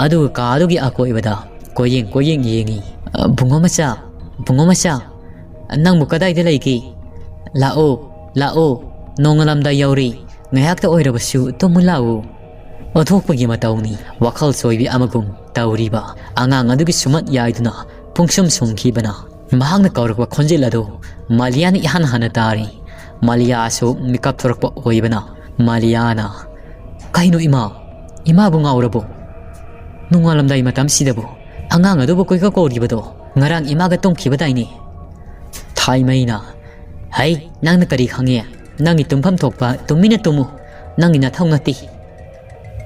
ꯑꯗꯨꯒ ꯀꯥ ꯑꯗꯨꯒꯤ ꯑꯀꯣꯏꯕꯗ ꯀꯣꯏꯌꯦꯡ ꯀꯣꯏꯌꯦꯡ ꯌꯦꯡꯉꯤ꯫ "ꯑ, ꯕꯨꯡꯉꯣ ꯃꯆꯥ, ꯕꯨꯡꯉꯣ ꯃꯆꯥ, ꯅꯪꯕꯨ ꯀꯗꯥꯏꯗ ꯂꯩꯒꯦ? ꯂꯥꯛꯑꯣ, ꯂꯥꯛꯑꯣ, ꯅꯣꯡꯉꯥꯜꯂꯝꯗꯥꯏ ꯌꯧꯔꯦ꯫ ꯉꯥꯏꯍꯥꯛꯇ ꯑꯣꯏꯔꯕꯁꯨ ꯇꯨꯝꯃꯨ ꯂꯥꯛꯑꯣ꯫" ꯑꯣꯟꯊꯣꯛꯄꯒꯤ ꯃꯇꯧꯅꯤ꯫ ꯋꯥꯈꯜ ꯆꯣꯏꯕꯤ ꯑꯃꯒꯨꯝ ꯇꯧꯔꯤꯕ ꯑꯉꯥꯡ ꯑꯗꯨꯒꯤ ꯁꯨꯃꯠ ꯌꯥꯏꯗꯨꯅ ꯄꯨꯡꯁꯨꯝ ꯁꯨꯝꯈꯤꯕꯅ ꯃꯍꯥꯛꯅ ꯀꯧꯔꯛꯄ ꯈꯣꯟꯖꯦꯜ ꯑꯗꯨ ꯃꯥꯂꯤꯌꯥꯅ ꯏꯍꯥꯟ ꯍꯥꯟꯅ ꯇꯥꯔꯤ꯫ ꯃꯥꯂꯤꯌꯥꯁꯨ ꯃꯤꯀꯞ ꯊꯣꯔꯛꯄ ꯑꯣꯏꯕꯅ ꯃꯥꯂꯤꯌꯥꯅ, "ꯀꯩꯅꯣ ꯏꯃꯥ? ꯏꯃꯥꯕꯨ ꯉꯥꯎꯔꯕꯣ? ꯅꯣꯡꯉꯥꯜꯂꯝꯗꯥꯏ ꯃꯇꯝꯁꯤꯗꯕꯨ ꯑꯉꯥꯡ ꯑꯗꯨꯕꯨ ꯀꯣꯏꯀ ꯀꯧꯔꯤꯕꯗꯣ ꯉꯔꯥꯡ ꯏꯃꯥꯒ ꯇꯨꯝꯈꯤꯕꯗꯥꯏꯅꯦ?" ꯊꯥꯏꯃꯩꯅ, "ꯍꯩ, ꯅꯪꯅ ꯀꯔꯤ ꯈꯪꯉꯦ? ꯅꯪꯒꯤ ꯇꯨꯝꯐꯝ ꯊꯣꯛꯄ ꯇꯨꯃꯤꯟꯅ ꯇꯨꯝꯃꯨ꯫ ꯅꯪꯒꯤ ꯅꯊꯧ ꯅꯠꯇꯦ꯫"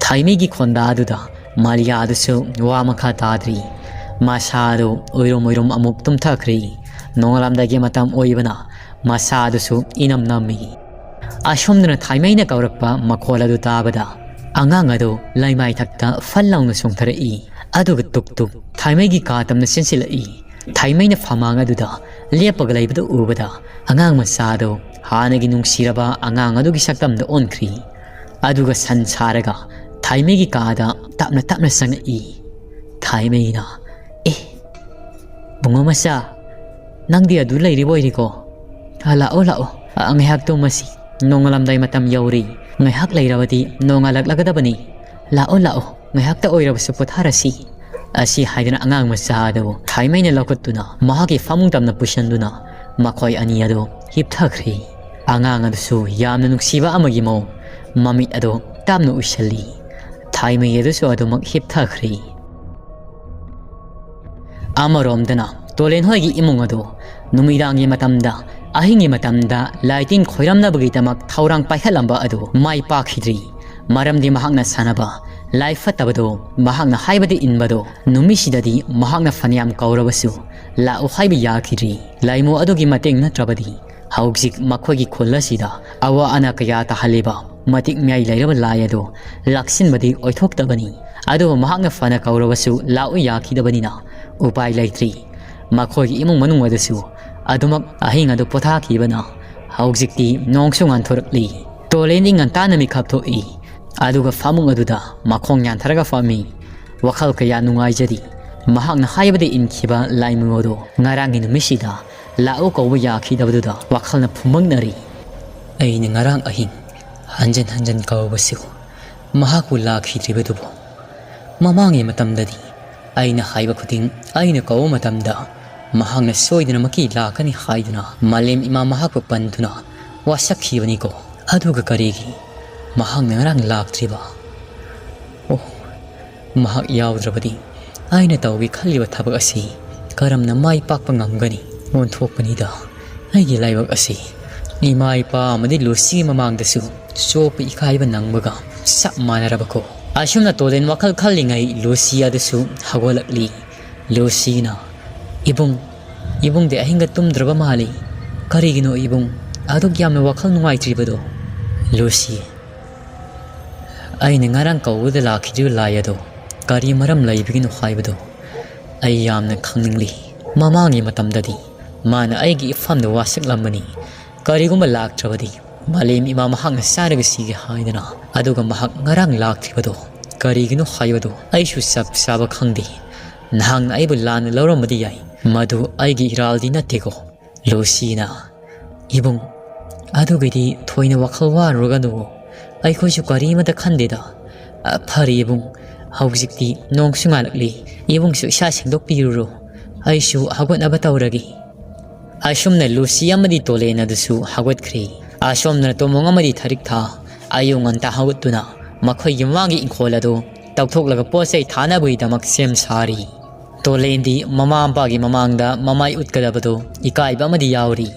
ꯊꯥꯏꯃꯩꯒꯤ ꯈꯣꯟꯗꯥꯗꯨꯗ ꯃꯥꯂꯤꯌꯥꯗꯨꯁꯨ ꯋꯥ ꯃꯈꯥ ꯇꯥꯗ꯭ꯔꯤ꯫ ꯃꯁꯥꯗꯨ ꯎꯏꯔꯨꯝ ꯎꯏꯔꯨꯝ ꯑꯃꯨꯛ ꯇꯨꯝꯊꯈ꯭ꯔꯤ꯫ ꯅꯣꯡꯉꯥꯜꯂꯝꯗꯥꯏꯒꯤ ꯃꯇꯝ ꯑꯣꯏꯕꯅ ꯃꯁꯥꯗꯨꯁꯨ ꯏꯅꯝ ꯅꯝꯃꯤ꯫ ꯑꯁꯣꯝꯗꯅ ꯊꯥꯏꯃꯩꯅ ꯀꯧꯔꯛꯄ ꯃꯈꯣꯜ ꯑꯗꯨ ꯇꯥꯕꯗ ꯑꯉꯥꯡ ꯑꯗꯨ ꯂꯩꯃꯥꯏꯊꯛꯇ ꯐꯜ ꯂꯥꯎꯅ ꯆꯣꯡꯊꯔꯛꯏ꯫ ꯑꯗꯨꯒ ꯇꯨꯛ ꯇꯨꯛ ꯊꯥꯏꯃꯩꯒꯤ ꯀꯥ ꯇꯝꯅ ꯆꯦꯟꯁꯤꯜꯂꯛꯏ꯫ ꯊꯥꯏꯃꯩꯅ ꯐꯃꯥꯡ ꯑꯗꯨꯗ ꯂꯦꯞꯄꯒ ꯂꯩꯕꯗꯨ ꯎꯕꯗ ꯑꯉꯥꯡ ꯃꯆꯥꯗꯨ ꯍꯥꯟꯅꯒꯤ ꯅꯨꯡꯁꯤꯔꯕ ꯑꯉꯥꯡ ꯑꯗꯨꯒꯤ ꯁꯛꯇꯝꯗ ꯑꯣꯟꯈ꯭ꯔꯤ꯫ ꯑꯗꯨꯒ ꯁꯟ ꯁꯥꯔꯒ ꯊꯥꯏꯃꯩꯒꯤ ꯀꯥꯗ ꯇꯞꯅ ꯇꯞꯅ ꯆꯪꯉꯛꯏ꯫ ꯊꯥꯏꯃꯩꯅ, "ꯑꯦ, ꯕꯨꯡꯉꯣ ꯃꯆꯥ, ꯅꯪꯗꯤ ꯑꯗꯨ ꯂꯩꯔꯤꯕ ꯑꯣꯏꯔꯦꯀꯣ? ꯑ, ꯂꯥꯛꯑꯣ, ꯂꯥꯛꯑꯣ꯫ ꯑ, ꯉꯥꯏꯍꯥꯛ ꯇꯨꯝꯃꯁꯤ꯫ ꯅꯣꯡꯉꯥꯜꯂꯝꯗꯥꯏ ꯃꯇꯝ ꯌꯧꯔꯦ꯫ ꯉꯥꯏꯍꯥꯛ ꯂꯩꯔꯕꯗꯤ ꯅꯣꯡꯉꯥꯜꯂꯛꯂꯒꯗꯕꯅꯤ꯫ ꯂꯥꯛꯑꯣ, ꯂꯥꯛꯑꯣ, ꯉꯥꯏꯍꯥꯛꯇ ꯑꯣꯏꯔꯕꯁꯨ ꯄꯣꯊꯥꯔꯁꯤ꯫" ꯑꯁꯤ ꯍꯥꯏꯗꯨꯅ ꯑꯉꯥꯡ ꯃꯆꯥ ꯑꯗꯨ ꯊꯥꯏꯃꯩꯅ ꯂꯧꯈꯠꯇꯨꯅ ꯃꯍꯥꯛꯀꯤ ꯐꯃꯨꯡ ꯇꯝꯅ ꯄꯨꯁꯤꯟꯗꯨꯅ ꯃꯈꯣꯏ ꯑꯅꯤ ꯑꯗꯨ ꯍꯤꯞꯊꯈ꯭ꯔꯦ꯫ ꯑꯉꯥꯡ ꯑꯗꯨꯁꯨ ꯌꯥꯝꯅ ꯅꯨꯡꯁꯤꯕ ꯑꯃꯒꯤ ꯃꯑꯣꯡ ꯃꯃꯤꯠ ꯑꯗꯨ ꯇꯞꯅ ꯎꯏꯁꯤꯜꯂꯤ꯫ ꯊꯥꯏꯃꯩ ꯑꯗꯨꯁꯨ ꯑꯗꯨꯃꯛ ꯍꯤꯞꯊꯈ꯭ꯔꯦ꯫ ꯑꯃꯔꯣꯝꯗꯅ ꯇꯣꯂꯦꯟ ꯍꯣꯏꯒꯤ ꯏꯃꯨꯡ ꯑꯗꯨ ꯅꯨꯃꯤꯗꯥꯡꯒꯤ ꯃꯇꯝꯗ, ꯑꯍꯤꯡꯒꯤ ꯃꯇꯝꯗ ꯂꯥꯏꯇꯤꯟ ꯈꯣꯏꯔꯝꯅꯕꯒꯤꯗꯃꯛ ꯊꯧꯔꯥꯡ ꯄꯥꯏꯈꯠꯂꯝꯕ ꯑꯗꯨ ꯃꯥꯏ ꯄꯥꯛꯈꯤꯗ꯭ꯔꯤ꯫ ꯃꯔꯝꯗꯤ ꯃꯍꯥꯛꯅ ꯁꯥꯟꯅꯕ ꯂꯥꯏ ꯐꯠꯇꯕꯗꯨ ꯃꯍꯥꯛꯅ ꯍꯥꯏꯕꯗꯤ ꯏꯟꯕꯗꯨ ꯅꯨꯃꯤꯠꯁꯤꯗꯗꯤ ꯃꯍꯥꯛꯅ ꯐꯅꯌꯥꯝ ꯀꯧꯔꯕꯁꯨ ꯂꯥꯛꯎ ꯍꯥꯏꯕ ꯌꯥꯈꯤꯗ꯭ꯔꯤ꯫ ꯂꯥꯏꯃꯨ ꯑꯗꯨꯒꯤ ꯃꯇꯦꯡ ꯅꯠꯇ꯭ꯔꯕꯗꯤ ꯍꯧꯖꯤꯛ ꯃꯈꯣꯏꯒꯤ ꯈꯨꯜ ꯑꯁꯤꯗ ꯑꯋꯥ ꯑꯅꯥ ꯀꯌꯥ ꯇꯥꯍꯜꯂꯤꯕ ꯃꯇꯤꯛ ꯃꯌꯥꯏ ꯂꯩꯔꯕ ꯂꯥꯏ ꯑꯗꯨ ꯂꯥꯛꯁꯤꯟꯕꯗꯤ ꯑꯣꯏꯊꯣꯛꯇꯕꯅꯤ꯫ ꯑꯗꯨꯕꯨ ꯃꯍꯥꯛꯅ ꯐꯅ ꯀꯧꯔꯕꯁꯨ ꯂꯥꯛꯎ ꯌꯥꯈꯤꯗꯕꯅꯤꯅ ꯎꯄꯥꯏ ꯂꯩꯇ꯭ꯔꯤ꯫ ꯃꯈꯣꯏꯒꯤ ꯏꯃꯨꯡ ꯃꯅꯨꯡ ꯑꯗꯨꯁꯨ ꯑꯗꯨꯃꯛ ꯑꯍꯤꯡ ꯑꯗꯨ ꯄꯣꯊꯥꯈꯤꯕꯅ ꯍꯧꯖꯤꯛꯇꯤ ꯅꯣꯡꯁꯨ ꯉꯥꯟꯊꯣꯔꯛꯂꯤ꯫ ꯇꯣꯂꯦꯟꯗꯤ ꯉꯟꯇꯥꯅ ꯃꯤꯀꯞ ꯊꯣꯛꯏ꯫ ꯑꯗꯨꯒ ꯐꯃꯨꯡ ꯑꯗꯨꯗ ꯃꯈꯣꯡ ꯌꯥꯟꯊꯔꯒ ꯐꯝꯃꯤ꯫ ꯋꯥꯈꯜ ꯀꯌꯥ ꯅꯨꯡꯉꯥꯏꯖꯔꯤ꯫ ꯃꯍꯥꯛꯅ ꯍꯥꯏꯕꯗ ꯏꯟꯈꯤꯕ ꯂꯥꯏꯃꯨ ꯑꯗꯨ ꯉꯔꯥꯡꯒꯤ ꯅꯨꯃꯤꯠꯁꯤꯗ ꯂꯥꯛꯎ ꯀꯧꯕ ꯌꯥꯈꯤꯗꯕꯗꯨꯗ ꯋꯥꯈꯜꯅ ꯐꯨꯝꯕꯪꯅꯔꯤ꯫ ꯑꯩꯅ ꯉꯔꯥꯡ ꯑꯍꯤꯡ ꯍꯟꯖꯟ ꯍꯟꯖꯟ ꯀꯧꯕꯁꯤꯕꯨ ꯃꯍꯥꯛꯄꯨ ꯂꯥꯛꯈꯤꯗ꯭ꯔꯤꯕꯗꯨꯕꯨ ꯃꯃꯥꯡꯒꯤ ꯃꯇꯝꯗꯗꯤ ꯑꯩꯅ ꯍꯥꯏꯕ ꯈꯨꯗꯤꯡ, ꯑꯩꯅ ꯀꯧꯕ ꯃꯇꯝꯗ ꯃꯍꯥꯛꯅ ꯁꯣꯏꯗꯅꯃꯛꯀꯤ ꯂꯥꯛꯀꯅꯤ ꯍꯥꯏꯗꯨꯅ ꯃꯥꯂꯦꯝ ꯏꯃꯥ ꯃꯍꯥꯛꯄꯨ ꯄꯟꯗꯨꯅ ꯋꯥꯁꯛꯈꯤꯕꯅꯤꯀꯣ꯫ ꯑꯗꯨꯒ ꯀꯔꯤꯒꯤ ꯃꯍꯥꯛꯅ ꯉꯔꯥꯡ ꯂꯥꯛꯇ꯭ꯔꯤꯕ? ꯑꯣ, ꯃꯍꯥꯛ ꯌꯥꯎꯗ꯭ꯔꯕꯗꯤ ꯑꯩꯅ ꯇꯧꯒꯦ ꯈꯜꯂꯤꯕ ꯊꯕꯛ ꯑꯁꯤ ꯀꯔꯝꯅ ꯃꯥꯏ ꯄꯥꯛꯄ ꯉꯝꯒꯅꯤ? ꯑꯣꯟꯊꯣꯛꯄꯅꯤꯗ ꯑꯩꯒꯤ ꯂꯥꯏꯕꯛ ꯑꯁꯤ꯫ ꯏꯃꯥ ꯏꯄꯥ ꯑꯃꯗꯤ ꯂꯨꯁꯤꯒꯤ ꯃꯃꯥꯡꯗꯁꯨ ꯆꯣꯞꯄ ꯏꯀꯥꯏꯕ ꯅꯪꯕꯒ ꯆꯞ ꯃꯥꯟꯅꯔꯕꯀꯣ꯫ ꯑꯁꯨꯝꯅ ꯇꯣꯂꯦꯟ ꯋꯥꯈꯜ ꯈꯜꯂꯤꯉꯩ ꯂꯨꯁꯤ ꯑꯗꯨꯁꯨ ꯍꯧꯒꯠꯂꯛꯂꯤ꯫ ꯂꯨꯁꯤꯅ, "ꯏꯕꯨꯡ, ꯏꯕꯨꯡꯗꯤ ꯑꯍꯤꯡꯒ ꯇꯨꯝꯗ꯭ꯔꯕ ꯃꯥꯜꯂꯤ꯫ ꯀꯔꯤꯒꯤꯅꯣ ꯏꯕꯨꯡ ꯑꯗꯨꯛ ꯌꯥꯝꯅ ꯋꯥꯈꯜ ꯅꯨꯡꯉꯥꯏꯇ꯭ꯔꯤꯕꯗꯣ?" ꯂꯨꯁꯤ, ꯑꯩꯅ ꯉꯔꯥꯡ ꯀꯧꯕꯗ ꯂꯥꯛꯈꯤꯗ꯭ꯔꯤꯕ ꯂꯥꯏ ꯑꯗꯣ ꯀꯔꯤ ꯃꯔꯝ ꯂꯩꯕꯒꯤꯅꯣ ꯍꯥꯏꯕꯗꯣ ꯑꯩ ꯌꯥꯝꯅ ꯈꯪꯅꯤꯡꯂꯤ꯫ ꯃꯃꯥꯡꯒꯤ ꯃꯇꯝꯗꯗꯤ ꯃꯥꯅ ꯑꯩꯒꯤ ꯏꯐꯝꯗ ꯋꯥꯁꯛꯂꯝꯕꯅꯤ꯫ ꯀꯔꯤꯒꯨꯝꯕ ꯂꯥꯛꯇ꯭ꯔꯕꯗꯤ ꯃꯥꯂꯦꯝ ꯏꯃꯥ ꯃꯍꯥꯛꯅ ꯆꯥꯔꯒ ꯁꯤꯒꯦ ꯍꯥꯏꯗꯅ꯫ ꯑꯗꯨꯒ ꯃꯍꯥꯛ ꯉꯔꯥꯡ ꯂꯥꯛꯇ꯭ꯔꯤꯕꯗꯣ ꯀꯔꯤꯒꯤꯅꯣ ꯍꯥꯏꯕꯗꯣ ꯑꯩꯁꯨ ꯆꯞ ꯆꯥꯕ ꯈꯪꯗꯦ꯫ ꯅꯍꯥꯛꯅ ꯑꯩꯕꯨ ꯂꯥꯟꯅ ꯂꯧꯔꯝꯕꯗꯤ ꯌꯥꯏ, ꯃꯗꯨ ꯑꯩꯒꯤ ꯏꯔꯥꯜꯗꯤ ꯅꯠꯇꯦꯀꯣ꯫ ꯂꯨꯁꯤꯅ, "ꯏꯕꯨꯡ, ꯑꯗꯨꯒꯤꯗꯤ ꯊꯣꯏꯅ ꯋꯥꯈꯜ ꯋꯥꯔꯨꯔꯒꯅꯨ꯫ ꯑꯩꯈꯣꯏꯁꯨ ꯀꯔꯤꯃꯇ ꯈꯟꯗꯦꯗ꯫ ꯑ, ꯐꯔꯦ ꯏꯕꯨꯡ, ꯍꯧꯖꯤꯛꯇꯤ ꯅꯣꯡꯁꯨ ꯉꯥꯜꯂꯛꯂꯤ꯫ ꯏꯕꯨꯡꯁꯨ ꯏꯁꯥ ꯁꯦꯡꯗꯣꯛꯄꯤꯔꯨꯔꯣ꯫ ꯑꯩꯁꯨ ꯍꯧꯒꯠꯅꯕ ꯇꯧꯔꯒꯦ꯫" ꯑꯁꯨꯝꯅ ꯂꯨꯁꯤ ꯑꯃꯗꯤ ꯇꯣꯂꯦꯟ ꯑꯗꯨꯁꯨ ꯍꯧꯒꯠꯈ꯭ꯔꯦ꯫ ꯑꯁꯣꯝꯗꯅ ꯇꯣꯃꯣꯡ ꯑꯃꯗꯤ ꯊꯔꯤꯛ ꯊꯥ ꯑꯌꯨꯛ ꯉꯟꯇꯥ ꯍꯧꯒꯠꯇꯨꯅ ꯃꯈꯣꯏꯒꯤ ꯃꯃꯥꯡꯒꯤ ꯏꯪꯈꯣꯜ ꯑꯗꯨ ꯇꯧꯊꯣꯛꯂꯒ ꯄꯣꯠ ꯆꯩ ꯊꯥꯅꯕꯒꯤꯗꯃꯛ ꯁꯦꯝ ꯁꯥꯔꯤ꯫ ꯇꯣꯂꯦꯟꯗꯤ ꯃꯃꯥ ꯃꯄꯥꯒꯤ ꯃꯃꯥꯡꯗ ꯃꯃꯥꯏ ꯎꯠꯀꯗꯕꯗꯨ ꯏꯀꯥꯏꯕ ꯑꯃꯗꯤ ꯌꯥꯎꯔꯤ꯫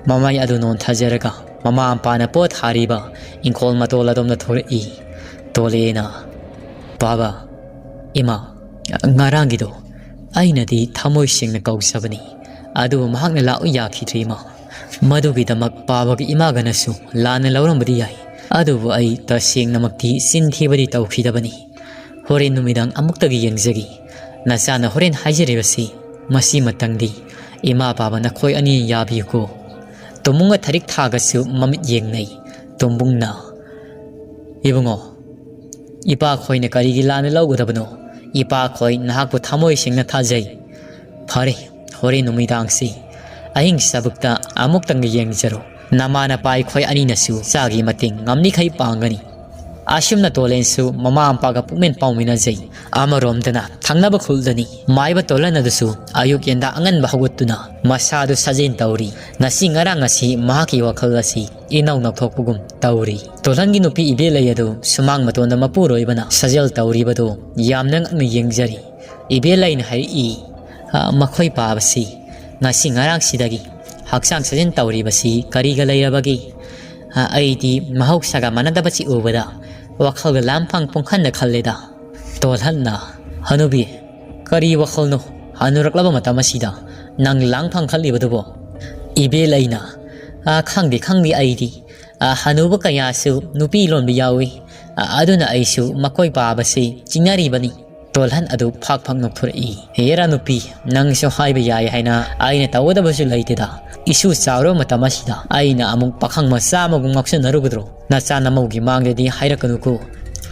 ꯃꯃꯥꯏ ꯑꯗꯨ ꯅꯣꯟꯊꯖꯔꯒ ꯃꯃꯥ ꯃꯄꯥꯅ ꯄꯣꯠ ꯊꯥꯔꯤꯕ ꯏꯪꯈꯣꯜ ꯃꯇꯣꯜ ꯑꯗꯣꯝꯗ ꯊꯣꯔꯛꯏ꯫ ꯇꯣꯂꯦꯅ, "ꯕꯥꯕꯥ, ꯏꯃꯥ, ꯉꯔꯥꯡꯒꯤꯗꯣ ꯑꯩꯅꯗꯤ ꯊꯃꯣꯏ ꯁꯦꯡꯅ ꯀꯧꯖꯕꯅꯤ, ꯑꯗꯨꯕꯨ ꯃꯍꯥꯛꯅ ꯂꯥꯛꯎ ꯌꯥꯈꯤꯗ꯭ꯔꯤ ꯏꯃꯥ꯫ ꯃꯗꯨꯒꯤꯗꯃꯛ ꯕꯥꯕꯥꯒ ꯏꯃꯥꯒꯅꯁꯨ ꯂꯥꯟꯅ ꯂꯧꯔꯝꯕꯗꯤ ꯌꯥꯏ, ꯑꯗꯨꯕꯨ ꯑꯩ ꯇꯁꯦꯡꯅꯃꯛꯇꯤ ꯆꯤꯟ ꯊꯤꯕꯗꯤ ꯇꯧꯈꯤꯗꯕꯅꯤ꯫ ꯍꯣꯔꯦꯟ ꯅꯨꯃꯤꯗꯥꯡ ꯑꯃꯨꯛꯇꯒꯤ ꯌꯦꯡꯖꯒꯦ꯫ ꯅꯆꯥꯅ ꯍꯣꯔꯦꯟ ꯍꯥꯏꯖꯔꯤꯕꯁꯤ ꯃꯁꯤꯃꯇꯪꯗꯤ ꯏꯃꯥ ꯕꯥꯕꯥ ꯅꯈꯣꯏ ꯑꯅꯤ ꯌꯥꯕꯤꯌꯨꯀꯣ꯫" ꯇꯣꯃꯨꯡꯒ ꯊꯔꯤꯛ ꯊꯥꯒꯁꯨ ꯃꯃꯤꯠ ꯌꯦꯡꯅꯩ꯫ ꯇꯣꯝꯕꯨꯡꯅ, "ꯏꯕꯨꯡꯉꯣ, ꯏꯄꯥꯈꯣꯏꯅ ꯀꯔꯤꯒꯤ ꯂꯥꯟꯅ ꯂꯧꯒꯗꯕꯅꯣ? ꯏꯄꯥꯈꯣꯏ ꯅꯍꯥꯛꯄꯨ ꯊꯃꯣꯏ ꯁꯦꯡꯅ ꯊꯥꯖꯩ꯫ ꯐꯔꯦ, ꯍꯣꯔꯦꯟ ꯅꯨꯃꯤꯗꯥꯡꯁꯤ ꯑꯍꯤꯡ ꯆꯕꯨꯛꯇ ꯑꯃꯨꯛꯇꯪꯒ ꯌꯦꯡꯖꯔꯣ꯫ ꯅꯃꯥ ꯅꯄꯥ ꯑꯩꯈꯣꯏ ꯑꯅꯤꯅꯁꯨ ꯆꯥꯒꯤ ꯃꯇꯦꯡ ꯉꯝꯂꯤꯈꯩ ꯄꯥꯡꯒꯅꯤ꯫" ꯑꯁꯨꯝꯅ ꯇꯣꯂꯦꯟꯁꯨ ꯃꯃꯥ ꯃꯄꯥꯒ ꯄꯨꯛꯃꯦꯟ ꯄꯥꯎꯃꯤꯟꯅꯖꯩ꯫ ꯑꯃꯔꯣꯝꯗꯅ ꯊꯪꯅꯕ ꯈꯨꯜꯗꯅꯤ꯫ ꯃꯥꯏꯕ ꯇꯣꯂꯟ ꯑꯗꯨꯁꯨ ꯑꯌꯨꯛ ꯌꯦꯟꯗ ꯑꯉꯟꯕ ꯍꯧꯒꯠꯇꯨꯅ ꯃꯁꯥꯗꯨ ꯁꯥꯖꯦꯜ ꯇꯧꯔꯤ꯫ ꯉꯁꯤ ꯉꯔꯥꯡ ꯑꯁꯤ ꯃꯍꯥꯛꯀꯤ ꯋꯥꯈꯜ ꯑꯁꯤ ꯏꯅꯧ ꯅꯧꯊꯣꯛꯄꯒꯨꯝ ꯇꯧꯔꯤ꯫ ꯇꯣꯂꯟꯒꯤ ꯅꯨꯄꯤ ꯏꯕꯦꯂꯩ ꯑꯗꯨ ꯁꯨꯃꯥꯡ ꯃꯇꯣꯟꯗ ꯃꯄꯨꯔꯣꯏꯕꯅ ꯁꯥꯖꯦꯜ ꯇꯧꯔꯤꯕꯗꯨ ꯌꯥꯝꯅ ꯉꯛꯅ ꯌꯦꯡꯖꯔꯤ꯫ ꯏꯕꯦꯂꯩꯅ ꯍꯥꯏꯔꯛꯏ, "ꯑ, ꯃꯈꯣꯏ ꯄꯥꯕꯁꯤ ꯉꯁꯤ ꯉꯔꯥꯡꯁꯤꯗꯒꯤ ꯍꯛꯆꯥꯡ ꯁꯥꯖꯦꯜ ꯇꯧꯔꯤꯕꯁꯤ ꯀꯔꯤꯒ ꯂꯩꯔꯕꯒꯦ? ꯑ, ꯑꯩꯗꯤ ꯃꯍꯧꯁꯥꯒ ꯃꯥꯟꯅꯗꯕꯁꯤ ꯎꯕꯗ ꯋꯥꯈꯜꯒ ꯂꯥꯝꯐꯥꯡ ꯄꯨꯡꯈꯟꯗ ꯈꯜꯂꯦꯗ꯫" ꯇꯣꯜꯍꯟꯅ, "ꯍꯅꯨꯕꯤ, ꯀꯔꯤ ꯋꯥꯈꯜꯅꯣ ꯍꯅꯨꯔꯛꯂꯕ ꯃꯇꯝ ꯑꯁꯤꯗ ꯅꯪ ꯂꯥꯡꯐꯥꯡ ꯈꯜꯂꯤꯕꯗꯨꯕꯣ?" ꯏꯕꯦꯂꯩꯅ, "ꯑ, ꯈꯪꯗꯦ, ꯈꯪꯗꯦ, ꯑꯩꯗꯤ, ꯑ, ꯍꯅꯨꯕ ꯀꯌꯥꯁꯨ ꯅꯨꯄꯤ ꯂꯣꯟꯕ ꯌꯥꯎꯏ꯫ ꯑ, ꯑꯗꯨꯅ ꯑꯩꯁꯨ ꯃꯈꯣꯏ ꯄꯥꯕꯁꯤ ꯆꯤꯡꯅꯔꯤꯕꯅꯤ꯫" ꯇꯣꯜꯍꯟ ꯑꯗꯨ ꯐꯥꯛ ꯐꯥꯛ ꯅꯣꯛꯊꯣꯔꯛꯏ꯫ "ꯍꯦꯔꯥ ꯅꯨꯄꯤ, ꯅꯪꯁꯨ ꯍꯥꯏꯕ ꯌꯥꯏ ꯍꯥꯏꯅ ꯑꯩꯅ ꯇꯧꯒꯗꯕꯁꯨ ꯂꯩꯇꯦꯗ꯫ ꯏꯁꯨ ꯆꯥꯎꯔꯕ ꯃꯇꯝ ꯑꯁꯤꯗ ꯑꯩꯅ ꯑꯃꯨꯛ ꯄꯥꯈꯪ ꯃꯆꯥ ꯑꯃꯒꯨꯝ ꯉꯥꯎꯁꯟꯅꯔꯨꯒꯗ꯭ꯔꯣ? ꯅꯆꯥ ꯅꯃꯧꯒꯤ ꯃꯥꯡꯗꯗꯤ ꯍꯥꯏꯔꯛꯀꯅꯨꯀꯣ꯫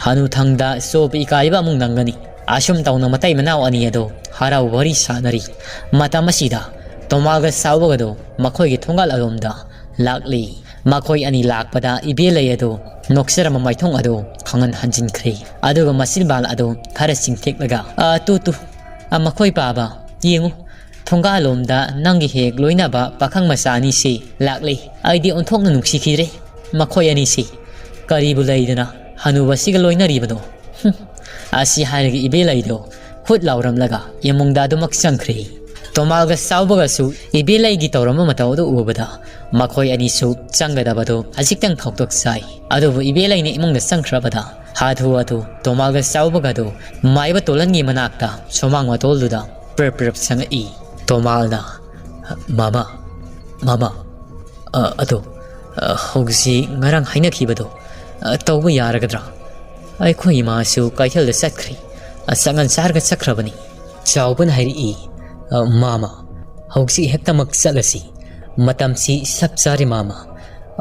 ꯍꯅꯨꯊꯪꯗ ꯆꯣꯞꯄ ꯏꯀꯥꯏꯕ ꯑꯃꯨꯛ ꯅꯪꯒꯅꯤ꯫" ꯑꯁꯨꯝ ꯇꯧꯅ ꯃꯇꯩ ꯃꯅꯥꯎ ꯑꯅꯤ ꯑꯗꯨ ꯍꯔꯥꯎ ꯋꯥꯔꯤ ꯁꯥꯟꯅꯔꯤ꯫ ꯃꯇꯝ ꯑꯁꯤꯗ ꯇꯣꯃꯥꯜꯒ ꯆꯥꯎꯕꯒꯗꯨ ꯃꯈꯣꯏꯒꯤ ꯊꯣꯡꯒꯥꯜ ꯑꯗꯣꯝꯗ ꯂꯥꯛꯂꯤ꯫ ꯃꯈꯣꯏ ꯑꯅꯤ ꯂꯥꯛꯄꯗ ꯏꯕꯦꯂꯩ ꯑꯗꯨ ꯅꯣꯛꯆꯔꯝꯕ ꯃꯥꯏꯊꯣꯡ ꯑꯗꯨ ꯈꯪꯍꯟ ꯍꯟꯖꯤꯟꯈ꯭ꯔꯦ꯫ ꯑꯗꯨꯒ ꯃꯆꯤꯟꯕꯥꯜ ꯑꯗꯨ ꯈꯔ ꯆꯤꯡꯊꯦꯛꯂꯒ, "ꯑ, ꯇꯨ, ꯇꯨ, ꯑ, ꯃꯈꯣꯏ ꯄꯥꯕ, ꯌꯦꯡꯉꯨ, ꯊꯣꯡꯒꯥꯜꯂꯣꯝꯗ ꯅꯪꯒꯤ ꯍꯦꯛ ꯂꯣꯏꯅꯕ ꯄꯥꯈꯪ ꯃꯆꯥ ꯑꯅꯤꯁꯤ ꯂꯥꯛꯂꯦ꯫ ꯑꯩꯗꯤ ꯑꯣꯟꯊꯣꯛꯅ ꯅꯨꯡꯁꯤꯈꯤꯗ꯭ꯔꯦ ꯃꯈꯣꯏ ꯑꯅꯤꯁꯤ꯫ ꯀꯔꯤꯕꯨ ꯂꯩꯗꯅ ꯍꯅꯨꯕꯁꯤꯒ ꯂꯣꯏꯅꯔꯤꯕꯅꯣ?" ꯍꯨꯝ꯫ ꯑꯁꯤ ꯍꯥꯏꯔꯒ ꯏꯕꯦꯂꯩꯗꯣ ꯍꯨꯠ ꯂꯥꯎꯔꯝꯂꯒ ꯏꯃꯨꯡꯗ ꯑꯗꯨꯃꯛ ꯆꯪꯈ꯭ꯔꯦ꯫ ꯇꯣꯃꯥꯜꯒ ꯆꯥꯎꯕꯒꯁꯨ ꯏꯕꯦꯂꯩꯒꯤ ꯇꯧꯔꯝꯕ ꯃꯇꯧ ꯑꯗꯨ ꯎꯕꯗ ꯃꯈꯣꯏ ꯑꯅꯤꯁꯨ ꯆꯪꯒꯗꯕꯗꯨ ꯈꯖꯤꯛꯇꯪ ꯈꯧꯇꯛ ꯆꯥꯏ꯫ ꯑꯗꯨꯕꯨ ꯏꯕꯦꯂꯩꯅ ꯏꯃꯨꯡꯗ ꯆꯪꯈ꯭ꯔꯕꯗ ꯍꯥꯊꯨ ꯍꯥꯊꯨ ꯇꯣꯃꯥꯜꯒ ꯆꯥꯎꯕꯒ ꯑꯗꯨ ꯃꯥꯏꯕ ꯇꯣꯂꯟꯒꯤ ꯃꯅꯥꯛꯇ ꯁꯨꯃꯥꯡ ꯃꯇꯣꯜꯗꯨꯗ ꯄ꯭ꯔꯞ ꯄ꯭ꯔꯞ ꯆꯪꯉꯛꯏ꯫ ꯇꯣꯃꯥꯜꯅ, "ꯃꯥꯃ, ꯃꯥꯃ, ꯑ, ꯑꯗꯣ, ꯑ, ꯍꯧꯖꯤꯛ ꯉꯔꯥꯡ ꯍꯥꯏꯅꯈꯤꯕꯗꯣ, ꯑ, ꯇꯧꯕ ꯌꯥꯔꯒꯗ꯭ꯔꯥ? ꯑꯩꯈꯣꯏ ꯏꯃꯥꯁꯨ ꯀꯩꯊꯦꯜꯗ ꯆꯠꯈ꯭ꯔꯦ꯫ ꯑ, ꯆꯉꯟ ꯆꯥꯔꯒ ꯆꯠꯈ꯭ꯔꯕꯅꯤ꯫" ꯆꯥꯎꯕꯅ ꯍꯥꯏꯔꯛꯏ, "ꯑ, ꯃꯥꯃ, ꯍꯧꯖꯤꯛ ꯍꯦꯛꯇꯃꯛ ꯆꯠꯂꯁꯤ꯫ ꯃꯇꯝꯁꯤ ꯆꯞ ꯆꯥꯔꯦ ꯃꯥꯃ꯫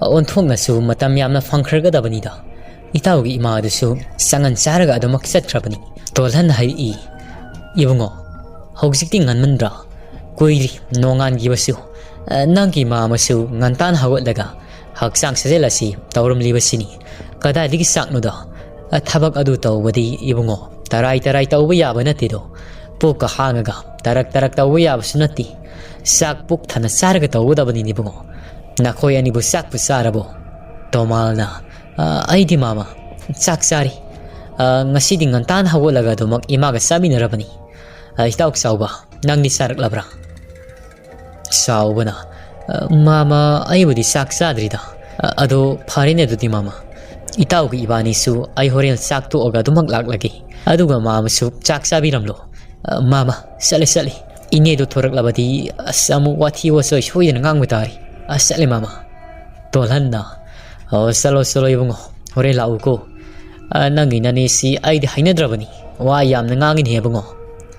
ꯑ, ꯑꯣꯟꯊꯣꯛꯅꯁꯨ ꯃꯇꯝ ꯌꯥꯝꯅ ꯐꯪꯈ꯭ꯔꯒꯗꯕꯅꯤꯗ꯫ ꯏꯇꯥꯎꯒꯤ ꯏꯃꯥꯗꯨꯁꯨ ꯆꯉꯟ ꯆꯥꯔꯒ ꯑꯗꯨꯃꯛ ꯆꯠꯈ꯭ꯔꯕꯅꯤ꯫" ꯇꯣꯜꯍꯟꯅ ꯍꯥꯏꯔꯛꯏ, "ꯏꯕꯨꯡꯉꯣ, ꯍꯧꯖꯤꯛꯇꯤ ꯉꯟꯃꯟꯗ꯭ꯔꯥ? ꯀꯨꯏꯗ꯭ꯔꯤ ꯅꯣꯡꯉꯥꯟꯈꯤꯕꯁꯨ꯫ ꯑ, ꯅꯪꯒꯤ ꯃꯥꯃꯁꯨ ꯉꯟꯇꯥꯅ ꯍꯧꯒꯠꯂꯒ ꯍꯛꯆꯥꯡ ꯁꯥꯖꯦꯜ ꯑꯁꯤ ꯇꯧꯔꯝꯂꯤꯕꯁꯤꯅꯤ꯫ "ꯀꯗꯥꯏꯗꯒꯤ ꯆꯥꯛꯅꯣꯗ? ꯑ, ꯊꯕꯛ ꯑꯗꯨ ꯇꯧꯕꯗꯤ ꯏꯕꯨꯡꯉꯣ, ꯇꯔꯥꯏ ꯇꯔꯥꯏ ꯇꯧꯕ ꯌꯥꯕ ꯅꯠꯇꯦꯗꯣ꯫ ꯄꯨꯛꯀ ꯍꯥꯡꯉꯒ ꯇꯔꯛ ꯇꯔꯛ ꯇꯧꯕ ꯌꯥꯕꯁꯨ ꯅꯠꯇꯦ꯫ ꯆꯥꯛ ꯄꯨꯛ ꯊꯟꯅ ꯆꯥꯔꯒ ꯇꯧꯒꯗꯕꯅꯤꯅꯦ ꯏꯕꯨꯡꯉꯣ꯫ ꯅꯈꯣꯏ ꯑꯅꯤꯕꯨ ꯆꯥꯛꯄꯨ ꯆꯥꯔꯕꯣ?" ꯇꯣꯃꯥꯜꯅ, "ꯑ, ꯑꯩꯗꯤ ꯃꯥꯃ, ꯆꯥꯛ ꯆꯥꯔꯤ꯫ ꯑ, ꯉꯁꯤꯗꯤ ꯉꯟꯇꯥꯅ ꯍꯧꯒꯠꯂꯒ ꯑꯗꯨꯃꯛ ꯏꯃꯥꯒ ꯆꯥꯃꯤꯟꯅꯔꯕꯅꯤ꯫ ꯑ, ꯏꯇꯥꯎ ꯆꯥꯎꯕ, ꯅꯪꯗꯤ ꯆꯥꯔꯛꯂꯕ꯭ꯔꯥ?" ꯆꯥꯎꯕꯅ, "ꯑ, ꯃꯥꯃ, ꯑꯩꯕꯨꯗꯤ ꯆꯥꯛ ꯆꯥꯗ꯭ꯔꯤꯗ꯫ ꯑ, ꯑꯗꯣ ꯐꯔꯦꯅꯦ ꯑꯗꯨꯗꯤ ꯃꯥꯃ꯫ ꯏꯇꯥꯎꯒꯤ ꯏꯕꯥꯅꯤꯁꯨ ꯑꯩ ꯍꯣꯔꯦꯟ ꯆꯥꯛ ꯇꯣꯛꯑꯒ ꯑꯗꯨꯃꯛ ꯂꯥꯛꯂꯒꯦ꯫ ꯑꯗꯨꯒ ꯃꯥꯃꯁꯨ ꯆꯥꯛ ꯆꯥꯕꯤꯔꯝꯂꯣ꯫ ꯑ, ꯃꯥꯃ, ꯆꯠꯂꯦ, ꯆꯠꯂꯦ꯫ ꯏꯅꯦꯗꯣ ꯊꯣꯔꯛꯂꯕꯗꯤ ꯑꯁ ꯑꯃꯨꯛ ꯋꯥꯊꯤ ꯋꯥꯆꯣꯏ ꯁꯣꯏꯗꯅ ꯉꯥꯡꯕ ꯇꯥꯔꯤ꯫ ꯑ, ꯆꯠꯂꯦ ꯃꯥꯃ꯫" ꯇꯣꯜꯍꯟꯅ, "ꯑꯣ, ꯆꯠꯂꯣ, ꯆꯠꯂꯣ ꯏꯕꯨꯡꯉꯣ, ꯍꯣꯔꯦꯟ ꯂꯥꯛꯎꯀꯣ꯫ ꯑ, ꯅꯪꯒꯤ ꯅꯅꯦꯁꯤ ꯑꯩꯗꯤ ꯍꯩꯅꯗ꯭ꯔꯕꯅꯤ꯫ ꯋꯥ ꯌꯥꯝꯅ ꯉꯥꯡꯉꯤꯅꯦ ꯏꯕꯨꯡꯉꯣ꯫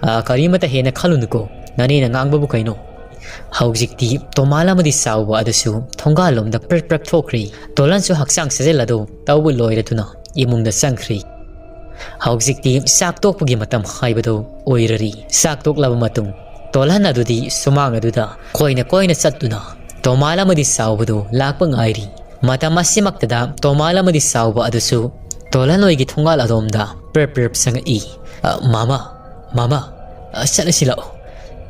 ꯑ, ꯀꯔꯤꯃꯠꯇ ꯍꯦꯟꯅ ꯈꯜꯂꯨꯅꯨꯀꯣ, ꯅꯅꯦꯅ ꯉꯥꯡꯕꯕꯨ ꯀꯩꯅꯣ?" ꯍꯧꯖꯤꯛꯇꯤ ꯇꯣꯃꯥꯜ ꯑꯃꯗꯤ ꯆꯥꯎꯕ ꯑꯗꯨꯁꯨ ꯊꯣꯡꯒꯥꯜꯂꯣꯝꯗ ꯄ꯭ꯔꯞ ꯄ꯭ꯔꯞ ꯊꯣꯛꯈ꯭ꯔꯦ꯫ ꯇꯣꯜꯍꯟꯁꯨ ꯍꯛꯆꯥꯡ ꯁꯥꯖꯦꯜ ꯑꯗꯨ ꯇꯧꯕ ꯂꯣꯏꯔꯗꯨꯅ ꯏꯃꯨꯡꯗ ꯆꯪꯈ꯭ꯔꯦ꯫ ꯍꯧꯖꯤꯛꯇꯤ ꯆꯥꯛ ꯇꯣꯛꯄꯒꯤ ꯃꯇꯝ ꯍꯥꯏꯕꯗꯨ ꯑꯣꯏꯔꯔꯤ꯫ ꯆꯥꯛ ꯇꯣꯛꯂꯕ ꯃꯇꯨꯡ ꯇꯣꯜꯍꯟ ꯑꯗꯨꯗꯤ ꯁꯨꯃꯥꯡ ꯑꯗꯨꯗ ꯀꯣꯏꯅ ꯀꯣꯏꯅ ꯆꯠꯇꯨꯅ ꯇꯣꯃꯥꯜ ꯑꯃꯗꯤ ꯆꯥꯎꯕꯗꯨ ꯂꯥꯛꯄ ꯉꯥꯏꯔꯤ꯫ ꯃꯇꯝ ꯑꯁꯤꯃꯛꯇꯗ ꯇꯣꯃꯥꯜ ꯑꯃꯗꯤ ꯆꯥꯎꯕ ꯑꯗꯨꯁꯨ ꯇꯣꯜꯍꯟ ꯍꯣꯏꯒꯤ ꯊꯣꯡꯒꯥꯜ ꯑꯗꯣꯝꯗ ꯄ꯭ꯔꯞ ꯄ꯭ꯔꯞ ꯆꯪꯉꯛꯏ꯫ "ꯑ, ꯃꯥꯃ, ꯃꯥꯃ, ꯑ, ꯆꯠꯂꯁꯤ ꯂꯥꯛꯑꯣ꯫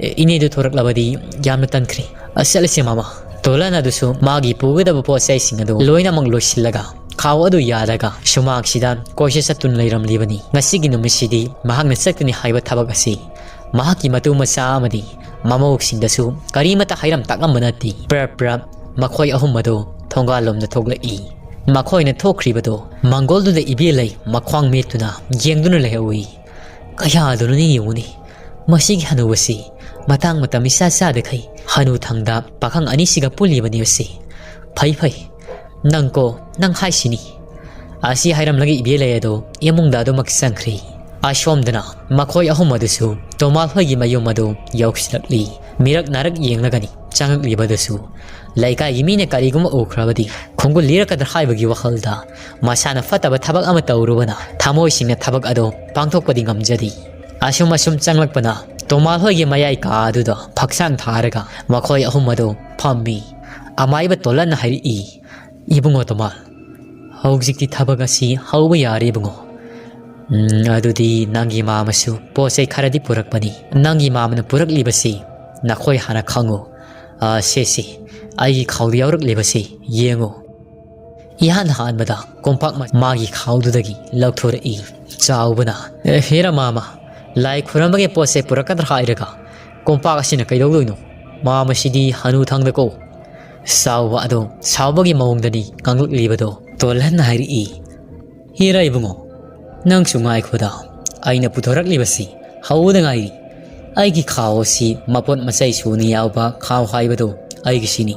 ꯑꯦ, ꯏꯅꯦꯗꯨ ꯊꯣꯔꯛꯂꯕꯗꯤ ꯌꯥꯝꯅ ꯇꯟꯈ꯭ꯔꯦ꯫ ꯑ, ꯆꯠꯂꯁꯤ ꯃꯥꯃ꯫" ꯇꯣꯜꯍꯟ ꯑꯗꯨꯁꯨ ꯃꯥꯒꯤ ꯄꯨꯒꯗꯕ ꯄꯣꯠ ꯆꯩꯁꯤꯡ ꯑꯗꯨ ꯂꯣꯏꯅꯃꯛ ꯂꯣꯏꯁꯤꯜꯂꯒ ꯈꯥꯎ ꯑꯗꯨ ꯌꯥꯜꯂꯒ ꯁꯨꯃꯥꯡꯁꯤꯗ ꯀꯣꯏꯆꯠ ꯆꯠꯇꯨꯅ ꯂꯩꯔꯝꯂꯤꯕꯅꯤ꯫ ꯉꯁꯤꯒꯤ ꯅꯨꯃꯤꯠꯁꯤꯗꯤ ꯃꯍꯥꯛꯅ ꯆꯠꯀꯅꯤ ꯍꯥꯏꯕ ꯊꯕꯛ ꯑꯁꯤ ꯃꯍꯥꯛꯀꯤ ꯃꯇꯨ ꯃꯆꯥ ꯑꯃꯗꯤ ꯃꯃꯧꯁꯤꯡꯗꯁꯨ ꯀꯔꯤꯃꯠꯇ ꯍꯥꯏꯔꯝ ꯇꯥꯛꯂꯝꯕ ꯅꯠꯇꯦ꯫ ꯄ꯭ꯔꯞ ꯄ꯭ꯔꯞ ꯃꯈꯣꯏ ꯑꯍꯨꯝ ꯑꯗꯨ ꯊꯣꯡꯒꯥꯜꯂꯣꯝꯗ ꯊꯣꯛꯂꯛꯏ꯫ ꯃꯈꯣꯏꯅ ꯊꯣꯛꯈ꯭ꯔꯤꯕꯗꯨ ꯃꯪꯒꯣꯜꯗꯨꯗ ꯏꯕꯦꯜꯂꯩ ꯃꯈ꯭ꯋꯥꯡ ꯃꯦꯠꯇꯨꯅ ꯌꯦꯡꯗꯨꯅ ꯂꯩꯍꯧꯏ꯫ "ꯀꯌꯥꯗꯨꯅꯣꯅꯦ ꯌꯦꯡꯉꯨꯅꯦ, ꯃꯁꯤꯒꯤ ꯍꯅꯨꯕꯁꯤ ꯃꯇꯥꯡ ꯃꯇꯝ ꯏꯆꯥ ꯆꯥꯗꯈꯩ ꯍꯅꯨ ꯊꯪꯗ ꯄꯥꯈꯪ ꯑꯅꯤꯁꯤꯒ ꯄꯨꯜꯂꯤꯕꯅꯤ ꯑꯁꯤ꯫ ꯐꯩ ꯐꯩ, ꯅꯪꯀꯣ, ꯅꯪ ꯍꯥꯏꯁꯤꯅꯤ꯫" ꯑꯁꯤ ꯍꯥꯏꯔꯝꯂꯒ ꯏꯕꯦꯜꯂꯩ ꯑꯗꯨ ꯏꯃꯨꯡꯗ ꯑꯗꯨꯃꯛ ꯆꯪꯈ꯭ꯔꯤ꯫ ꯑꯁꯣꯝꯗꯅ ꯃꯈꯣꯏ ꯑꯍꯨꯝ ꯑꯗꯨꯁꯨ ꯇꯣꯃꯥꯜ ꯍꯣꯏꯒꯤ ꯃꯌꯨꯝ ꯑꯗꯨ ꯌꯧꯁꯤꯜꯂꯛꯂꯤ꯫ ꯃꯤꯔꯛ ꯅꯥꯔꯛ ꯌꯦꯡꯂꯒꯅꯤ ꯆꯪꯉꯛꯂꯤꯕꯗꯨꯁꯨ꯫ ꯂꯩꯀꯥꯏꯒꯤ ꯃꯤꯅ ꯀꯔꯤꯒꯨꯝꯕ ꯎꯈ꯭ꯔꯕꯗꯤ ꯈꯣꯡꯒꯨꯜ ꯂꯤꯔꯛꯀꯗ꯭ꯔꯥ ꯍꯥꯏꯕꯒꯤ ꯋꯥꯈꯜꯗ ꯃꯁꯥꯅ ꯐꯠꯇꯕ ꯊꯕꯛ ꯑꯃ ꯇꯧꯔꯨꯕꯅ ꯊꯃꯣꯏ ꯁꯦꯡꯅ ꯊꯕꯛ ꯑꯗꯨ ꯄꯥꯡꯊꯣꯛꯄꯗꯤ ꯉꯝꯖꯗꯦ꯫ ꯑꯁꯨꯝ ꯑꯁꯨꯝ ꯆꯪꯂꯛꯄꯅ ꯇꯣꯃꯥꯜ ꯍꯣꯏꯒꯤ ꯃꯌꯥꯏ ꯀꯥ ꯑꯗꯨꯗ ꯐꯛꯁꯥꯡ ꯊꯥꯔꯒ ꯃꯈꯣꯏ ꯑꯍꯨꯝ ꯑꯗꯨ ꯐꯝꯃꯤ꯫ ꯑꯃꯥꯏꯕ ꯇꯣꯂꯟꯅ ꯍꯥꯏꯔꯛꯏ, "ꯏꯕꯨꯡꯉꯣ ꯇꯣꯃꯥꯜ, "ꯍꯧꯖꯤꯛꯇꯤ ꯊꯕꯛ ꯑꯁꯤ ꯍꯧꯕ ꯌꯥꯔꯦ ꯏꯕꯨꯡꯉꯣ꯫ ꯎꯝ, ꯑꯗꯨꯗꯤ ꯅꯪꯒꯤ ꯃꯥꯃꯁꯨ ꯄꯣꯠ ꯆꯩ ꯈꯔꯗꯤ ꯄꯨꯔꯛꯄꯅꯤ꯫ ꯅꯪꯒꯤ ꯃꯥꯃꯅ ꯄꯨꯔꯛꯂꯤꯕꯁꯤ ꯅꯈꯣꯏ ꯍꯥꯟꯅ ꯈꯪꯉꯨ꯫ ꯑ, ꯁꯦ, ꯁꯦ, ꯑꯩꯒꯤ ꯈꯥꯎꯗ ꯌꯥꯎꯔꯛꯂꯤꯕꯁꯤ ꯌꯦꯡꯉꯨ"꯫ ꯏꯍꯥꯟ ꯍꯥꯟꯕꯗ ꯀꯣꯝꯄꯥꯛ ꯃ-, ꯃꯥꯒꯤ ꯈꯥꯎꯗꯨꯗꯒꯤ ꯂꯧꯊꯣꯔꯛꯏ꯫ ꯆꯥꯎꯕꯅ, "ꯑꯦ, ꯍꯦꯔꯥ ꯃꯥꯃ, ꯂꯥꯏ ꯈꯨꯔꯝꯕꯒꯤ ꯄꯣꯠ ꯆꯩ ꯄꯨꯔꯛꯀꯗ꯭ꯔꯥ ꯍꯥꯏꯔꯒ ꯀꯣꯝꯄꯥꯛ ꯑꯁꯤꯅ ꯀꯩꯗꯧꯗꯣꯏꯅꯣ? ꯃꯥꯃꯁꯤꯗꯤ ꯍꯅꯨ ꯊꯪꯗꯀꯣ"꯫ ꯆꯥꯎꯕ ꯑꯗꯣ ꯁꯥꯎꯕꯒꯤ ꯃꯑꯣꯡꯗꯅꯤ ꯉꯥꯡꯂꯛꯂꯤꯕꯗꯣ꯫ ꯇꯣꯜꯍꯟꯅ ꯍꯥꯏꯔꯛꯏ, "ꯍꯦꯔꯥ ꯏꯕꯨꯡꯉꯣ, ꯅꯪꯁꯨ ꯉꯥꯏꯈꯣꯗ, ꯑꯩꯅ ꯄꯨꯊꯣꯔꯛꯂꯤꯕꯁꯤ ꯍꯧꯕꯗ ꯉꯥꯏꯔꯤ꯫ ꯑꯩꯒꯤ ꯈꯥꯎ ꯑꯁꯤ ꯃꯄꯣꯠ ꯃꯆꯩ ꯁꯨꯅ ꯌꯥꯎꯕ ꯈꯥꯎ ꯍꯥꯏꯕꯗꯣ ꯑꯩꯒꯤꯁꯤꯅꯤ꯫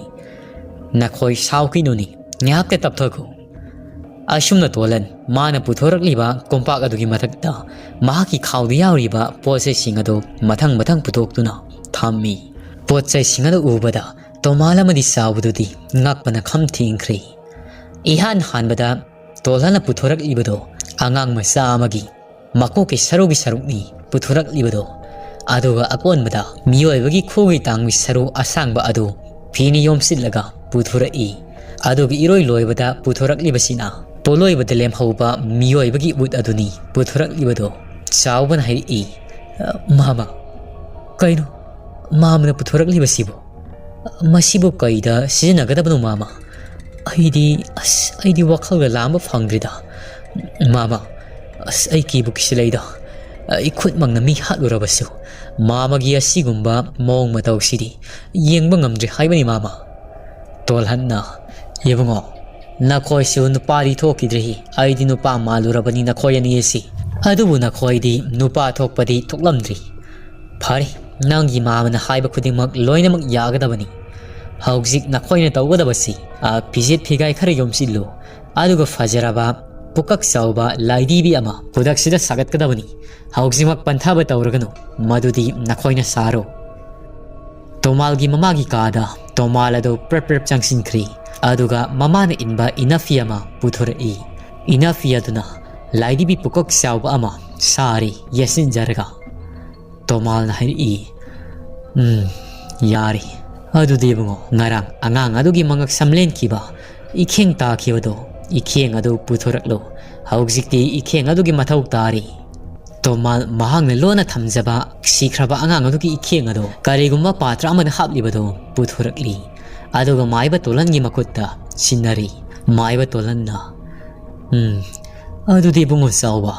ꯅꯈꯣꯏ ꯁꯥꯎꯈꯤꯅꯨꯅꯦ, ꯉꯥꯏꯍꯥꯛꯇ ꯇꯞꯊꯈꯣ"꯫ ꯑꯁꯨꯝꯅ ꯇꯣꯜꯍꯟ ꯃꯥꯅ ꯄꯨꯊꯣꯔꯛꯂꯤꯕ ꯀꯣꯝꯄꯥꯛ ꯑꯗꯨꯒꯤ ꯃꯊꯛꯇ ꯃꯍꯥꯛꯀꯤ ꯈꯥꯎꯗ ꯌꯥꯎꯔꯤꯕ ꯄꯣꯠ ꯆꯩꯁꯤꯡ ꯑꯗꯨ ꯃꯊꯪ ꯃꯊꯪ ꯄꯨꯊꯣꯛꯇꯨꯅ ꯊꯝꯃꯤ꯫ ꯄꯣꯠ ꯆꯩꯁꯤꯡ ꯑꯗꯨ ꯎꯕꯗ ꯇꯣꯃꯥꯜ ꯑꯃꯗꯤ ꯆꯥꯎꯕꯗꯨꯗꯤ ꯉꯛꯄꯅ ꯈꯝ ꯊꯦꯡꯈ꯭ꯔꯦ꯫ ꯏꯍꯥꯟ ꯍꯥꯟꯕꯗ ꯇꯣꯜꯍꯟꯅ ꯄꯨꯊꯣꯔꯛꯂꯤꯕꯗꯣ ꯑꯉꯥꯡ ꯃꯆꯥ ꯑꯃꯒꯤ ꯃꯀꯣꯛꯀꯤ ꯁꯔꯨꯒꯤ ꯁꯔꯨꯛꯅꯤ ꯄꯨꯊꯣꯔꯛꯂꯤꯕꯗꯣ꯫ ꯑꯗꯨꯒ ꯑꯀꯣꯟꯕꯗ ꯃꯤꯑꯣꯏꯕꯒꯤ ꯈꯨꯒꯤ ꯇꯥꯡꯒꯤ ꯁꯔꯨ ꯑꯁꯥꯡꯕ ꯑꯗꯨ ꯐꯤꯅ ꯌꯣꯝꯁꯤꯜꯂꯒ ꯄꯨꯊꯣꯔꯛꯏ꯫ ꯑꯗꯨꯒ ꯏꯔꯣꯏ ꯂꯣꯏꯕꯗ ꯄꯨꯊꯣꯔꯛꯂꯤꯕꯁꯤꯅ ꯄꯣꯠꯂꯣꯏꯕꯗ ꯂꯦꯝꯍꯧꯕ ꯃꯤꯑꯣꯏꯕꯒꯤ ꯎꯠ ꯑꯗꯨꯅꯤ ꯄꯨꯊꯣꯔꯛꯂꯤꯕꯗꯣ꯫ ꯆꯥꯎꯕꯅ ꯍꯥꯏꯔꯛꯏ, "ꯃꯥꯃ, ꯀꯩꯅꯣ ꯃꯥꯃꯅ ꯄꯨꯊꯣꯔꯛꯂꯤꯕꯁꯤꯕꯨ? ꯃꯁꯤꯕꯨ ꯀꯩꯗ ꯁꯤꯖꯤꯟꯅꯒꯗꯕꯅꯣ ꯃꯥꯃ? ꯑꯩꯗꯤ, ꯑꯁ, ꯑꯩꯗꯤ ꯋꯥꯈꯜꯒ ꯂꯥꯝꯕ ꯐꯪꯗ꯭ꯔꯤꯗ꯫ ꯃꯥꯃ, ꯑꯁ, ꯑꯩ ꯀꯤꯕꯨ ꯀꯤꯁꯤꯜꯂꯛꯏꯗ꯫ ꯑꯩ ꯈꯨꯠꯃꯛꯅ ꯃꯤ ꯍꯥꯠꯂꯨꯔꯕꯁꯨ ꯃꯥꯃꯒꯤ ꯑꯁꯤꯒꯨꯝꯕ ꯃꯑꯣꯡ ꯃꯇꯧꯁꯤꯗꯤ ꯌꯦꯡꯕ ꯉꯝꯗ꯭ꯔꯦ ꯍꯥꯏꯕꯅꯤ ꯃꯥꯃ"꯫ ꯇꯣꯜꯍꯟꯅ, "ꯏꯕꯨꯡꯉꯣ, ꯅꯈꯣꯏꯁꯨ ꯅꯨꯄꯥꯗꯤ ꯊꯣꯛꯈꯤꯗ꯭ꯔꯤ꯫ ꯑꯩꯗꯤ ꯅꯨꯄꯥ ꯃꯥꯜꯂꯨꯔꯕꯅꯤ ꯅꯈꯣꯏ ꯑꯅꯤ ꯑꯁꯤ꯫ ꯑꯗꯨꯕꯨ ꯅꯈꯣꯏꯗꯤ ꯅꯨꯄꯥ ꯊꯣꯛꯄꯗꯤ ꯊꯣꯛꯂꯝꯗ꯭ꯔꯤ꯫ ꯐꯔꯦ, ꯅꯪꯒꯤ ꯃꯥꯃꯅ ꯍꯥꯏꯕ ꯈꯨꯗꯤꯡꯃꯛ ꯂꯣꯏꯅꯃꯛ ꯌꯥꯒꯗꯕꯅꯤ꯫ ꯍꯧꯖꯤꯛ ꯅꯈꯣꯏꯅ ꯇꯧꯒꯗꯕꯁꯤ, ꯑ, ꯐꯤꯖꯦꯠ ꯐꯤꯒꯥꯏ ꯈꯔ ꯌꯣꯝꯁꯤꯜꯂꯨ, ꯑꯗꯨꯒ ꯐꯖꯔꯕ, ꯄꯨꯀꯛ ꯆꯥꯎꯕ ꯂꯥꯏꯙꯤꯕꯤ ꯑꯃ ꯈꯨꯗꯛꯁꯤꯗ ꯁꯥꯒꯠꯀꯗꯕꯅꯤ꯫ ꯍꯧꯖꯤꯛꯃꯛ ꯄꯟꯊꯥꯕ ꯇꯧꯔꯒꯅꯨ, ꯃꯗꯨꯗꯤ ꯅꯈꯣꯏꯅ ꯁꯥꯔꯣ"꯫ ꯇꯣꯃꯥꯜꯒꯤ ꯃꯃꯥꯒꯤ ꯀꯥꯗ ꯇꯣꯃꯥꯜ ꯑꯗꯨ ꯄ꯭ꯔꯞ ꯄ꯭ꯔꯞ ꯆꯪꯁꯤꯟꯈ꯭ꯔꯤ꯫ ꯑꯗꯨꯒ ꯃꯃꯥꯅ ꯏꯟꯕ ꯏꯅꯐꯤ ꯑꯃ ꯄꯨꯊꯣꯔꯛꯏ꯫ ꯏꯅꯐꯤ ꯑꯗꯨꯅ ꯂꯥꯏꯙꯤꯕꯤ ꯄꯨꯀꯛ ꯆꯥꯎꯕ ꯑꯃ ꯁꯥꯔꯤ ꯌꯦꯠꯁꯤꯟꯖꯔꯒ꯫ ꯇꯣꯃꯥꯜꯅ ꯍꯥꯏꯔꯛꯏ, "ꯎꯝ, ꯌꯥꯔꯦ꯫ ꯑꯗꯨꯗꯤ ꯏꯕꯨꯡꯉꯣ, ꯉꯔꯥꯡ ꯑꯉꯥꯡ ꯑꯗꯨꯒꯤ ꯃꯉꯛ ꯁꯝ ꯂꯦꯟꯈꯤꯕ, ꯏꯈꯦꯡ ꯇꯥꯈꯤꯕꯗꯣ ꯏꯈꯦꯡ ꯑꯗꯨ ꯄꯨꯊꯣꯔꯛꯂꯨ꯫ ꯍꯧꯖꯤꯛꯇꯤ ꯏꯈꯦꯡ ꯑꯗꯨꯒꯤ ꯃꯊꯧ ꯇꯥꯔꯤ꯫ ꯇꯣꯃꯥꯜ ꯃꯍꯥꯛꯅ ꯂꯣꯟꯅ ꯊꯝꯖꯕ ꯁꯤꯈ꯭ꯔꯕ ꯑꯉꯥꯡ ꯑꯗꯨꯒꯤ ꯏꯈꯦꯡ ꯑꯗꯨ ꯀꯔꯤꯒꯨꯝꯕ ꯄꯥꯇ꯭ꯔ ꯑꯃꯗ ꯍꯥꯞꯂꯤꯕꯗꯨ ꯄꯨꯊꯣꯔꯛꯂꯤ꯫ ꯑꯗꯨꯒ ꯃꯥꯏꯕ ꯇꯣꯂꯟꯒꯤ ꯃꯈꯨꯠꯇ ꯁꯤꯟꯅꯔꯤ꯫ ꯃꯥꯏꯕ ꯇꯣꯂꯟꯅ, "ꯎꯝ, ꯑꯗꯨꯗꯤ ꯏꯕꯨꯡꯉꯣ ꯆꯥꯎꯕ,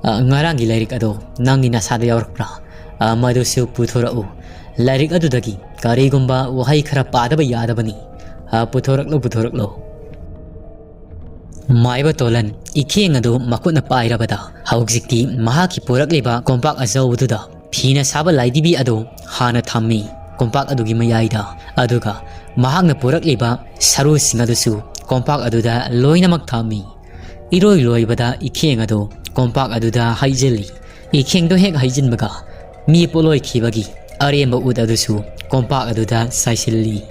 ꯑ, ꯉꯔꯥꯡꯒꯤ ꯂꯥꯏꯔꯤꯛ ꯑꯗꯣ ꯅꯪꯒꯤ ꯅꯁꯥꯗ ꯌꯥꯎꯔꯛꯄ꯭ꯔꯥ? ꯑ, ꯃꯗꯨꯁꯨ ꯄꯨꯊꯣꯔꯛꯎ꯫ ꯂꯥꯏꯔꯤꯛ ꯑꯗꯨꯗꯒꯤ ꯀꯔꯤꯒꯨꯝꯕ ꯋꯥꯍꯩ ꯈꯔ ꯄꯥꯗꯕ ꯌꯥꯗꯕꯅꯤ꯫ ꯑ, ꯄꯨꯊꯣꯔꯛꯂꯣ, ꯄꯨꯊꯣꯔꯛꯂꯣ꯫" ꯃꯥꯏꯕ ꯇꯣꯂꯟ ꯏꯈꯦꯡ ꯑꯗꯨ ꯃꯈꯨꯠꯅ ꯄꯥꯏꯔꯕꯗ ꯍꯧꯖꯤꯛꯇꯤ ꯃꯍꯥꯛꯀꯤ ꯄꯨꯔꯛꯂꯤꯕ ꯀꯣꯝꯄꯥꯛ ꯑꯆꯧꯕꯗꯨꯗ ꯐꯤꯅ ꯁꯥꯕ ꯂꯥꯏꯙꯤꯕꯤ ꯑꯗꯨ ꯍꯥꯟꯅ ꯊꯝꯃꯤ꯫ ꯀꯣꯝꯄꯥꯛ ꯑꯗꯨꯒꯤ ꯃꯌꯥꯏꯗ, ꯑꯗꯨꯒ ꯃꯍꯥꯛꯅ ꯄꯨꯔꯛꯂꯤꯕ ꯁꯔꯨꯁꯤꯡ ꯑꯗꯨꯁꯨ ꯀꯣꯝꯄꯥꯛ ꯑꯗꯨꯗ ꯂꯣꯏꯅꯃꯛ ꯊꯝꯃꯤ꯫ ꯏꯔꯣꯏ ꯂꯣꯏꯕꯗ ꯏꯈꯦꯡ ꯑꯗꯨ ꯀꯣꯝꯄꯥꯛ ꯑꯗꯨꯗ ꯍꯩꯖꯤꯜꯂꯤ꯫ ꯏꯈꯦꯡꯗꯣ ꯍꯦꯛ ꯍꯩꯖꯤꯟꯕꯒ ꯃꯤ ꯄꯣꯠꯂꯣꯏꯈꯤꯕꯒꯤ ꯑꯔꯦꯝꯕ ꯎꯠ ꯑꯗꯨꯁꯨ ꯀꯣꯝꯄꯥꯛ ꯑꯗꯨꯗ ꯆꯥꯏꯁꯤꯜꯂꯤ꯫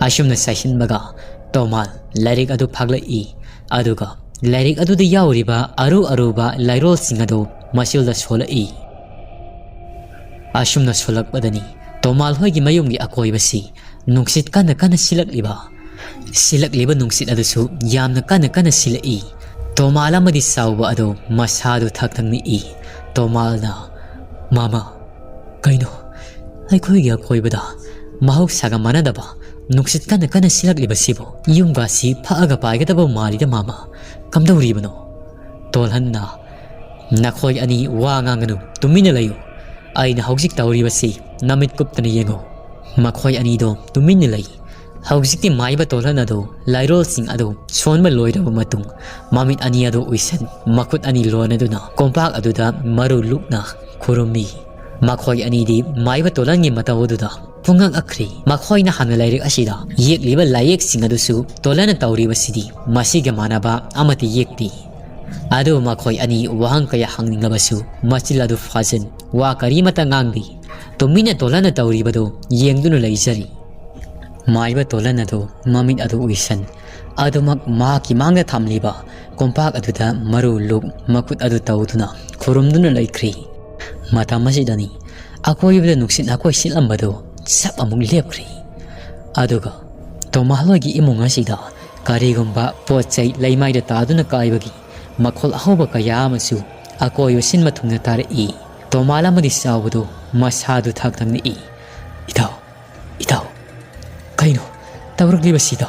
ꯑꯁꯨꯝꯅ ꯆꯥꯏꯁꯤꯟꯕꯒ ꯇꯣꯃꯥꯜ ꯂꯥꯏꯔꯤꯛ ꯑꯗꯨ ꯐꯥꯛꯂꯛꯏ꯫ ꯑꯗꯨꯒ ꯂꯥꯏꯔꯤꯛ ꯑꯗꯨꯗ ꯌꯥꯎꯔꯤꯕ ꯑꯔꯨ ꯑꯔꯨꯕ ꯂꯥꯏꯔꯣꯜꯁꯤꯡ ꯑꯗꯨ ꯃꯆꯤꯜꯗ ꯁꯣꯜꯂꯛꯏ꯫ ꯑꯁꯨꯝꯅ ꯁꯣꯜꯂꯛꯄꯗꯅꯤ ꯇꯣꯃꯥꯜ ꯍꯣꯏꯒꯤ ꯃꯌꯨꯝꯒꯤ ꯑꯀꯣꯏꯕꯁꯤ ꯅꯨꯡꯁꯤꯠ ꯀꯟꯅ ꯀꯟꯅ ꯁꯤꯜꯂꯛꯂꯤꯕ꯫ ꯁꯤꯜꯂꯛꯂꯤꯕ ꯅꯨꯡꯁꯤꯠ ꯑꯗꯨꯁꯨ ꯌꯥꯝꯅ ꯀꯟꯅ ꯀꯟꯅ ꯁꯤꯜꯂꯛꯏ꯫ ꯇꯣꯃꯥꯜ ꯑꯃꯗꯤ ꯆꯥꯎꯕ ꯑꯗꯨ ꯃꯁꯥꯗꯨ ꯊꯛ ꯊꯛ ꯅꯤꯛꯏ꯫ ꯇꯣꯃꯥꯜꯅ, "ꯃꯥꯃꯥ, ꯀꯩꯅꯣ? ꯑꯩꯈꯣꯏꯒꯤ ꯑꯀꯣꯏꯕꯗ ꯃꯍꯧꯁꯥꯒ ꯃꯥꯟꯅꯗꯕ ꯅꯨꯡꯁꯤꯠ ꯀꯟꯅ ꯀꯟꯅ ꯁꯤꯜꯂꯛꯂꯤꯕꯁꯤꯕꯨ? ꯌꯨꯝꯒꯥꯁꯤ ꯐꯛꯑꯒ ꯄꯥꯏꯒꯗꯕ ꯃꯥꯜꯂꯤꯗ, ꯃꯥꯃꯥ꯫ ꯀꯝꯗꯧꯔꯤꯕꯅꯣ?" ꯇꯣꯜꯍꯟꯅ, "ꯅꯈꯣꯏ ꯑꯅꯤ ꯋꯥ ꯉꯥꯡꯒꯅꯨ, ꯇꯨꯃꯤꯟꯅ ꯂꯩꯌꯨ꯫ ꯑꯩꯅ ꯍꯧꯖꯤꯛ ꯇꯧꯔꯤꯕꯁꯤ ꯅꯃꯤꯠ ꯀꯨꯞꯇꯅ ꯌꯦꯡꯉꯨ꯫" ꯃꯈꯣꯏ ꯑꯅꯤꯗꯣ ꯇꯨꯃꯤꯟꯅ ꯂꯩ꯫ ꯍꯧꯖꯤꯛꯇꯤ ꯃꯥꯏꯕ ꯇꯣꯜꯍꯟ ꯑꯗꯨ ꯂꯥꯏꯔꯣꯜꯁꯤꯡ ꯑꯗꯨ ꯁꯣꯟꯕ ꯂꯣꯏꯔꯕ ꯃꯇꯨꯡ, ꯃꯃꯤꯠ ꯑꯅꯤ ꯑꯗꯨ ꯎꯏꯁꯟ, ꯃꯈꯨꯠ ꯑꯅꯤ ꯂꯣꯟꯅꯗꯨꯅ ꯀꯣꯝꯄꯥꯛ ꯑꯗꯨꯗ ꯃꯔꯨ ꯂꯨꯞꯅ ꯈꯨꯔꯨꯝꯃꯤ꯫ ꯃꯈꯣꯏ ꯑꯅꯤꯗꯤ ꯃꯥꯏꯕ ꯇꯣꯂꯟꯒꯤ ꯃꯇꯧ ꯑꯗꯨꯗ ꯄꯨꯡꯉꯛ ꯉꯛꯈ꯭ꯔꯤ꯫ ꯃꯈꯣꯏꯅ ꯍꯥꯟꯅ ꯂꯥꯏꯔꯤꯛ ꯑꯁꯤꯗ ꯌꯦꯛꯂꯤꯕ ꯂꯥꯏꯌꯦꯛꯁꯤꯡ ꯑꯗꯨꯁꯨ ꯇꯣꯂꯟꯅ ꯇꯧꯔꯤꯕꯁꯤꯗꯤ ꯃꯁꯤꯒ ꯃꯥꯟꯅꯕ ꯑꯃꯠꯇ ꯌꯦꯛꯇꯦ꯫ ꯑꯗꯨꯕꯨ ꯃꯈꯣꯏ ꯑꯅꯤ ꯋꯥꯍꯪ ꯀꯌꯥ ꯍꯪꯅꯤꯡꯂꯕꯁꯨ ꯃꯆꯤꯜ ꯑꯗꯨ ꯐꯥꯖꯤꯟ ꯋꯥ ꯀꯔꯤꯃꯠꯇ ꯉꯥꯡꯗꯦ꯫ ꯇꯨꯃꯤꯟꯅ ꯇꯣꯂꯟꯅ ꯇꯧꯔꯤꯕꯗꯨ ꯌꯦꯡꯗꯨꯅ ꯂꯩꯖꯔꯤ꯫ ꯃꯥꯏꯕ ꯇꯣꯂꯟ ꯑꯗꯨ ꯃꯃꯤꯠ ꯑꯗꯨ ꯎꯏꯁꯟ, ꯑꯗꯨꯃꯛ ꯃꯍꯥꯛꯀꯤ ꯃꯥꯡꯗ ꯊꯝꯂꯤꯕ ꯀꯣꯝꯄꯥꯛ ꯑꯗꯨꯗ ꯃꯔꯨ ꯂꯨꯞ, ꯃꯈꯨꯠ ꯑꯗꯨ ꯇꯧꯗꯨꯅ ꯈꯨꯔꯨꯝꯗꯨꯅ ꯂꯩꯈ꯭ꯔꯤ꯫ ꯃꯇꯝ ꯑꯁꯤꯗꯅꯤ ꯑꯀꯣꯏꯕꯗ ꯅꯨꯡꯁꯤꯠ ꯅꯥꯀꯣꯏ ꯁꯤꯠꯂꯝꯕꯗꯨ ꯁꯞ ꯑꯃꯨꯛ ꯂꯦꯞꯈ꯭ꯔꯤ꯫ ꯑꯗꯨꯒ ꯇꯣꯃꯥꯜ ꯍꯣꯏꯒꯤ ꯏꯃꯨꯡ ꯑꯁꯤꯗ ꯀꯔꯤꯒꯨꯝꯕ ꯄꯣꯠ ꯆꯩ ꯂꯩꯃꯥꯏꯗ ꯇꯥꯗꯨꯅ ꯀꯥꯏꯕꯒꯤ ꯃꯈꯣꯜ ꯑꯍꯧꯕ ꯀꯌꯥ ꯑꯃꯁꯨ ꯑꯀꯣꯏꯕ ꯁꯤꯟꯕ ꯊꯨꯡꯅ ꯇꯥꯔꯛꯏ꯫ ꯇꯣꯃꯥꯜ ꯑꯃꯗꯤ ꯆꯥꯎꯕꯗꯨ ꯃꯁꯥꯗꯨ ꯊꯛ ꯊꯛ ꯅꯤꯛꯏ꯫ "ꯏꯇꯥꯎ, ꯏꯇꯥꯎ, ꯀꯩꯅꯣ ꯇꯧꯔꯛꯂꯤꯕꯁꯤꯗꯣ?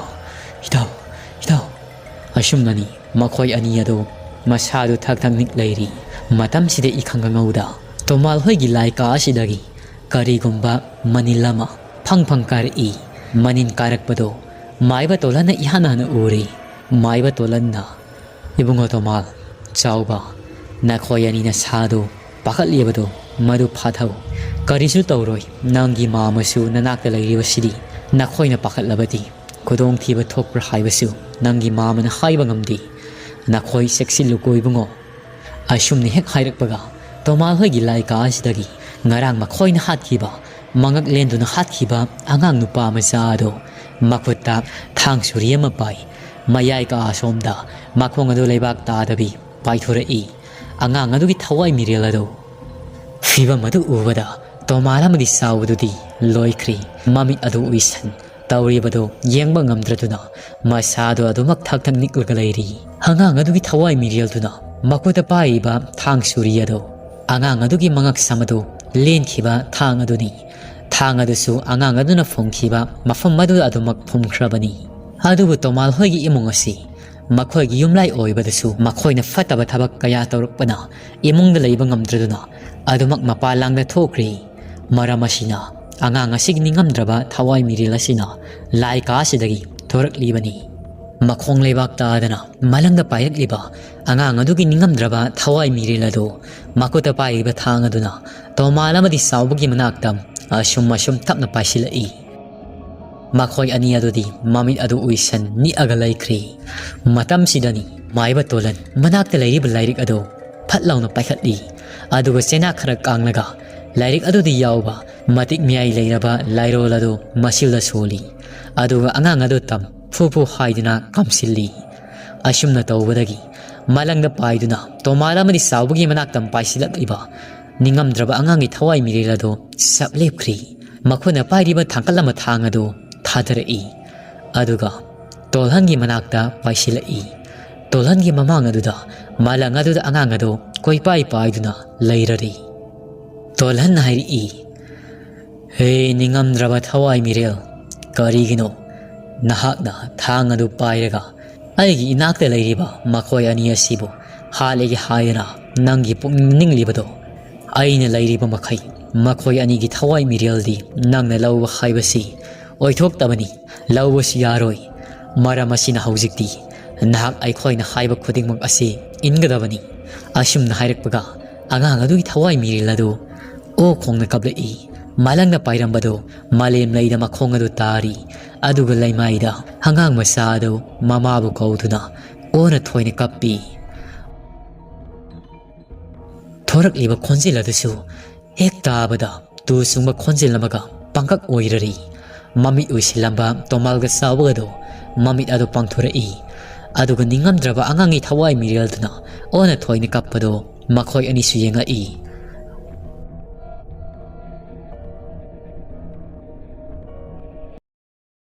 ꯏꯇꯥꯎ, ꯏꯇꯥꯎ!" ꯑꯁꯨꯝꯅꯅꯤ ꯃꯈꯣꯏ ꯑꯅꯤ ꯑꯗꯨ ꯃꯁꯥꯗꯨ ꯊꯛ ꯊꯛ ꯅꯤꯛ ꯂꯩꯔꯤ꯫ ꯃꯇꯝꯁꯤꯗ ꯏꯈꯪ ꯈꯪꯍꯧꯗ ꯇꯣꯃꯥꯜ ꯍꯣꯏꯒꯤ ꯂꯥꯏꯀꯥ ꯑꯁꯤꯗꯒꯤ ꯀꯔꯤꯒꯨꯝꯕ ꯃꯅꯤꯜ ꯑꯃ ꯐꯪ ꯐꯪ ꯀꯥꯔꯛꯏ꯫ ꯃꯅꯤꯜ ꯀꯥꯔꯛꯄꯗꯣ ꯃꯥꯏꯕ ꯇꯣꯂꯟꯅ ꯏꯍꯥꯟ ꯍꯥꯟꯅ ꯎꯔꯤ꯫ ꯃꯥꯏꯕ ꯇꯣꯂꯟꯅ, "ꯏꯕꯨꯡꯉꯣ ꯇꯣꯃꯥꯜ, ꯆꯥꯎꯕ, ꯅꯈꯣꯏ ꯑꯅꯤꯅ ꯁꯥꯗꯨ ꯄꯥꯈꯠꯂꯤꯕꯗꯨ ꯃꯗꯨ ꯐꯥꯊꯧ꯫ ꯀꯔꯤꯁꯨ ꯇꯧꯔꯣꯏ꯫ ꯅꯪꯒꯤ ꯃꯥꯃꯁꯨ ꯅꯅꯥꯛꯇ ꯂꯩꯔꯤꯕꯁꯤꯗꯤ꯫ ꯅꯈꯣꯏꯅ ꯄꯥꯈꯠꯂꯕꯗꯤ ꯈꯨꯗꯣꯡꯊꯤꯕ ꯊꯣꯛꯄ꯭ꯔꯥ ꯍꯥꯏꯕꯁꯨ ꯅꯪꯒꯤ ꯃꯥꯃꯅ ꯍꯥꯏꯕ ꯉꯝꯗꯦ꯫ ꯅꯈꯣꯏ ꯆꯦꯛꯁꯤꯜꯂꯨꯀꯣ ꯏꯕꯨꯡꯉꯣ꯫" ꯑꯁꯨꯝꯅ ꯍꯦꯛ ꯍꯥꯏꯔꯛꯄꯒ ꯇꯣꯃꯥꯜ ꯍꯣꯏꯒꯤ ꯂꯥꯏꯀꯥ ꯑꯁꯤꯗꯒꯤ ꯉꯔꯥꯡ ꯃꯈꯣꯏꯅ ꯍꯥꯠꯈꯤꯕ, ꯃꯉꯛ ꯂꯦꯟꯗꯨꯅ ꯍꯥꯠꯈꯤꯕ ꯑꯉꯥꯡ ꯅꯨꯄꯥ ꯃꯆꯥ ꯑꯗꯣ ꯃꯈꯨꯠꯇ ꯊꯥꯡ ꯁꯨꯔꯤ ꯑꯃ ꯄꯥꯏ, ꯃꯌꯥꯏ ꯀꯥ ꯑꯁꯣꯝꯗ ꯃꯈꯣꯡ ꯑꯗꯨ ꯂꯩꯕꯥꯛ ꯇꯥꯗꯕꯤ ꯄꯥꯏꯊꯣꯔꯛꯏ꯫ ꯑꯉꯥꯡ ꯑꯗꯨꯒꯤ ꯊꯋꯥꯏ ꯃꯤꯔꯦꯜ ꯑꯗꯨ꯫ ꯐꯤꯕꯝ ꯑꯗꯨ ꯎꯕꯗ ꯇꯣꯃꯥꯜ ꯑꯃꯗꯤ ꯆꯥꯎꯕꯗꯨꯗꯤ ꯂꯣꯏꯈ꯭ꯔꯦ꯫ ꯃꯃꯤꯠ ꯑꯗꯨ ꯎꯏꯁꯟ ꯇꯧꯔꯤꯕꯗꯨ ꯌꯦꯡꯕ ꯉꯝꯗ꯭ꯔꯗꯨꯅ ꯃꯁꯥꯗꯨ ꯑꯗꯨꯃꯛ ꯊꯛ ꯊꯛ ꯅꯤꯛꯂꯒ ꯂꯩꯔꯤ꯫ ꯑꯉꯥꯡ ꯑꯗꯨꯒꯤ ꯊꯋꯥꯏ ꯃꯤꯔꯦꯜꯗꯨꯅ ꯃꯈꯨꯠꯇ ꯄꯥꯏꯔꯤꯕ ꯊꯥꯡ ꯁꯨꯔꯤ ꯑꯗꯨ ꯑꯉꯥꯡ ꯑꯗꯨꯒꯤ ꯃꯉꯛ ꯁꯝ ꯑꯗꯨ ꯂꯦꯟꯈꯤꯕ ꯊꯥꯡ ꯑꯗꯨꯅꯤ꯫ ꯊꯥꯡ ꯑꯗꯨꯁꯨ ꯑꯉꯥꯡ ꯑꯗꯨꯅ ꯐꯨꯝꯈꯤꯕ ꯃꯐꯝ ꯑꯗꯨꯗ ꯑꯗꯨꯃꯛ ꯐꯨꯝꯈ꯭ꯔꯕꯅꯤ꯫ ꯑꯗꯨꯕꯨ ꯇꯣꯃꯥꯜ ꯍꯣꯏꯒꯤ ꯏꯃꯨꯡ ꯑꯁꯤ ꯃꯈꯣꯏꯒꯤ ꯌꯨꯝꯂꯥꯏ ꯑꯣꯏꯕꯗꯁꯨ ꯃꯈꯣꯏꯅ ꯐꯠꯇꯕ ꯊꯕꯛ ꯀꯌꯥ ꯇꯧꯔꯛꯄꯅ ꯏꯃꯨꯡꯗ ꯂꯩꯕ ꯉꯝꯗ꯭ꯔꯗꯨꯅ ꯑꯗꯨꯃꯛ ꯃꯄꯥꯟ ꯂꯥꯡꯗ ꯊꯣꯛꯈ꯭ꯔꯦ꯫ ꯃꯔꯝ ꯑꯁꯤꯅ ꯑꯉꯥꯡ ꯑꯁꯤꯒꯤ ꯅꯤꯡꯉꯝꯗ꯭ꯔꯕ ꯊꯋꯥꯏ ꯃꯤꯔꯦꯜ ꯑꯁꯤꯅ ꯂꯥꯏ ꯀꯥ ꯑꯁꯤꯗꯒꯤ ꯊꯣꯔꯛꯂꯤꯕꯅꯤ꯫ ꯃꯈꯣꯡ ꯂꯩꯕꯥꯛ ꯇꯥꯗꯅ ꯃꯂꯪꯗ ꯄꯥꯏꯔꯛꯂꯤꯕ ꯑꯉꯥꯡ ꯑꯗꯨꯒꯤ ꯅꯤꯡꯉꯝꯗ꯭ꯔꯕ ꯊꯋꯥꯏ ꯃꯤꯔꯦꯜ ꯑꯗꯨ ꯃꯈꯨꯠꯇ ꯄꯥꯏꯔꯤꯕ ꯊꯥꯡ ꯑꯗꯨꯅ ꯇꯣꯃꯥꯜ ꯑꯃꯗꯤ ꯆꯥꯎꯕꯒꯤ ꯃꯅꯥꯛꯇ ꯑꯁꯨꯝ ꯑꯁꯨꯝ ꯇꯞꯅ ꯄꯥꯏꯁꯤꯜꯂꯛꯏ꯫ ꯃꯈꯣꯏ ꯑꯅꯤ ꯑꯗꯨꯗꯤ ꯃꯃꯤꯠ ꯑꯗꯨ ꯎꯏꯁꯟ ꯅꯤꯛꯑꯒ ꯂꯩꯈ꯭ꯔꯦ꯫ ꯃꯇꯝꯁꯤꯗꯅꯤ ꯃꯥꯏꯕ ꯇꯣꯂꯟ ꯃꯅꯥꯛꯇ ꯂꯩꯔꯤꯕ ꯂꯥꯏꯔꯤꯛ ꯑꯗꯨ ꯐꯠ ꯂꯥꯎꯅ ꯄꯥꯏꯈꯠꯂꯤ꯫ ꯑꯗꯨꯒ ꯆꯦꯅꯥ ꯈꯔ ꯀꯥꯡꯂꯒ ꯂꯥꯏꯔꯤꯛ ꯑꯗꯨꯗ ꯌꯥꯎꯕ ꯃꯇꯤꯛ ꯃꯌꯥꯏ ꯂꯩꯔꯕ ꯂꯥꯏꯔꯣꯜ ꯑꯗꯨ ꯃꯁꯤꯜꯗ ꯁꯣꯜꯂꯤ꯫ ꯑꯗꯨꯒ ꯑꯉꯥꯡ ꯑꯗꯨ ꯇꯝ ꯐꯨ ꯐꯨ ꯍꯥꯏꯗꯨꯅ ꯀꯥꯝꯁꯤꯜꯂꯤ꯫ ꯑꯁꯨꯝꯅ ꯇꯧꯕꯗꯒꯤ ꯃꯂꯪꯗ ꯄꯥꯏꯗꯨꯅ ꯇꯣꯃꯥꯜ ꯑꯃꯗꯤ ꯆꯥꯎꯕꯒꯤ ꯃꯅꯥꯛꯇ ꯄꯥꯏꯁꯤꯜꯂꯛꯂꯤꯕ ꯅꯤꯡꯉꯝꯗ꯭ꯔꯕ ꯑꯉꯥꯡꯒꯤ ꯊꯋꯥꯏ ꯃꯤꯔꯦꯜ ꯑꯗꯨ ꯆꯞ ꯂꯦꯞꯈ꯭ꯔꯤ꯫ ꯃꯈꯣꯏꯅ ꯄꯥꯏꯔꯤꯕ ꯊꯥꯡꯀꯠ ꯑꯃ ꯊꯥꯡ ꯑꯗꯨ ꯊꯥꯗꯔꯛꯏ꯫ ꯑꯗꯨꯒ ꯇꯣꯜꯍꯟꯒꯤ ꯃꯅꯥꯛꯇ ꯄꯥꯏꯁꯤꯜꯂꯛꯏ꯫ ꯇꯣꯜꯍꯟꯒꯤ ꯃꯃꯥꯡ ꯑꯗꯨꯗ ꯃꯥꯂꯪ ꯑꯗꯨꯗ ꯑꯉꯥꯡ ꯑꯗꯨ ꯀꯣꯏꯄꯥꯏ ꯄꯥꯏꯗꯨꯅ ꯂꯩꯔꯔꯤ꯫ ꯇꯣꯜꯍꯟꯅ ꯍꯥꯏꯔꯛꯏ, "ꯍꯦ ꯅꯤꯡꯉꯝꯗ꯭ꯔꯕ ꯊꯋꯥꯏ ꯃꯤꯔꯦꯜ, ꯀꯔꯤꯒꯤꯅꯣ ꯅꯍꯥꯛꯅ ꯊꯥꯡ ꯑꯗꯨ ꯄꯥꯏꯔꯒ ꯑꯩꯒꯤ ꯏꯅꯥꯛꯇ ꯂꯩꯔꯤꯕ ꯃꯈꯣꯏ ꯑꯅꯤ ꯑꯁꯤꯕꯨ ꯍꯥꯠꯂꯒꯦ ꯍꯥꯏꯗꯅ ꯅꯪꯒꯤ ꯄꯨꯛꯅꯤꯡ ꯅꯤꯡꯂꯤꯕꯗꯣ? ꯑꯩꯅ ꯂꯩꯔꯤꯕ ꯃꯈꯩ ꯃꯈꯣꯏ ꯑꯅꯤꯒꯤ ꯊꯋꯥꯏ ꯃꯤꯔꯦꯜꯗꯤ ꯅꯪꯅ ꯂꯧꯕ ꯍꯥꯏꯕꯁꯤ ꯑꯣꯏꯊꯣꯛꯇꯕꯅꯤ꯫ ꯂꯧꯕꯁꯨ ꯌꯥꯔꯣꯏ꯫ ꯃꯔꯝ ꯑꯁꯤꯅ ꯍꯧꯖꯤꯛꯇꯤ ꯅꯍꯥꯛ ꯑꯩꯈꯣꯏꯅ ꯍꯥꯏꯕ ꯈꯨꯗꯤꯡꯃꯛ ꯑꯁꯤ ꯏꯟꯒꯗꯕꯅꯤ"꯫ ꯑꯁꯨꯝꯅ ꯍꯥꯏꯔꯛꯄꯒ ꯑꯉꯥꯡ ꯑꯗꯨꯒꯤ ꯊꯋꯥꯏ ꯃꯤꯔꯦꯜ ꯑꯗꯨ ꯑꯣ ꯈꯣꯡꯅ ꯀꯞꯂꯛꯏ꯫ ꯃꯥꯂꯪꯅ ꯄꯥꯏꯔꯝꯕꯗꯨ ꯃꯥꯂꯦꯝ ꯂꯩꯗ ꯃꯈꯣꯡ ꯑꯗꯨ ꯇꯥꯔꯤ꯫ ꯑꯗꯨꯒ ꯂꯩꯃꯥꯏꯗ ꯑꯉꯥꯡ ꯃꯆꯥ ꯑꯗꯨ ꯃꯃꯥꯕꯨ ꯀꯧꯗꯨꯅ ꯑꯣꯅ ꯊꯣꯏꯅ ꯀꯞꯄꯤ꯫ ꯊꯣꯔꯛꯂꯤꯕ ꯈꯣꯟꯖꯦꯜ ꯑꯗꯨꯁꯨ ꯍꯦꯛ ꯇꯥꯕꯗ ꯇꯨ ꯆꯨꯡꯕ ꯈꯣꯟꯖꯦꯜ ꯑꯃꯒ ꯄꯥꯡꯀꯛ ꯑꯣꯏꯔꯔꯤ꯫ ꯃꯃꯤꯠ ꯎꯏꯁꯤꯜꯂꯝꯕ ꯇꯣꯃꯥꯜꯒ ꯆꯥꯎꯕꯒꯗꯣ ꯃꯃꯤꯠ ꯑꯗꯨ ꯄꯥꯡꯊꯣꯔꯛꯏ꯫ ꯑꯗꯨꯒ ꯅꯤꯡꯉꯝꯗ꯭ꯔꯕ ꯑꯉꯥꯡꯒꯤ ꯊꯋꯥꯏ ꯃꯤꯔꯦꯜꯗꯨꯅ ꯑꯣꯟꯅ ꯊꯣꯏꯅ ꯀꯞꯄꯗꯣ ꯃꯈꯣꯏ ꯑꯅꯤꯁꯨ ꯌꯦꯡꯉꯛꯏ꯫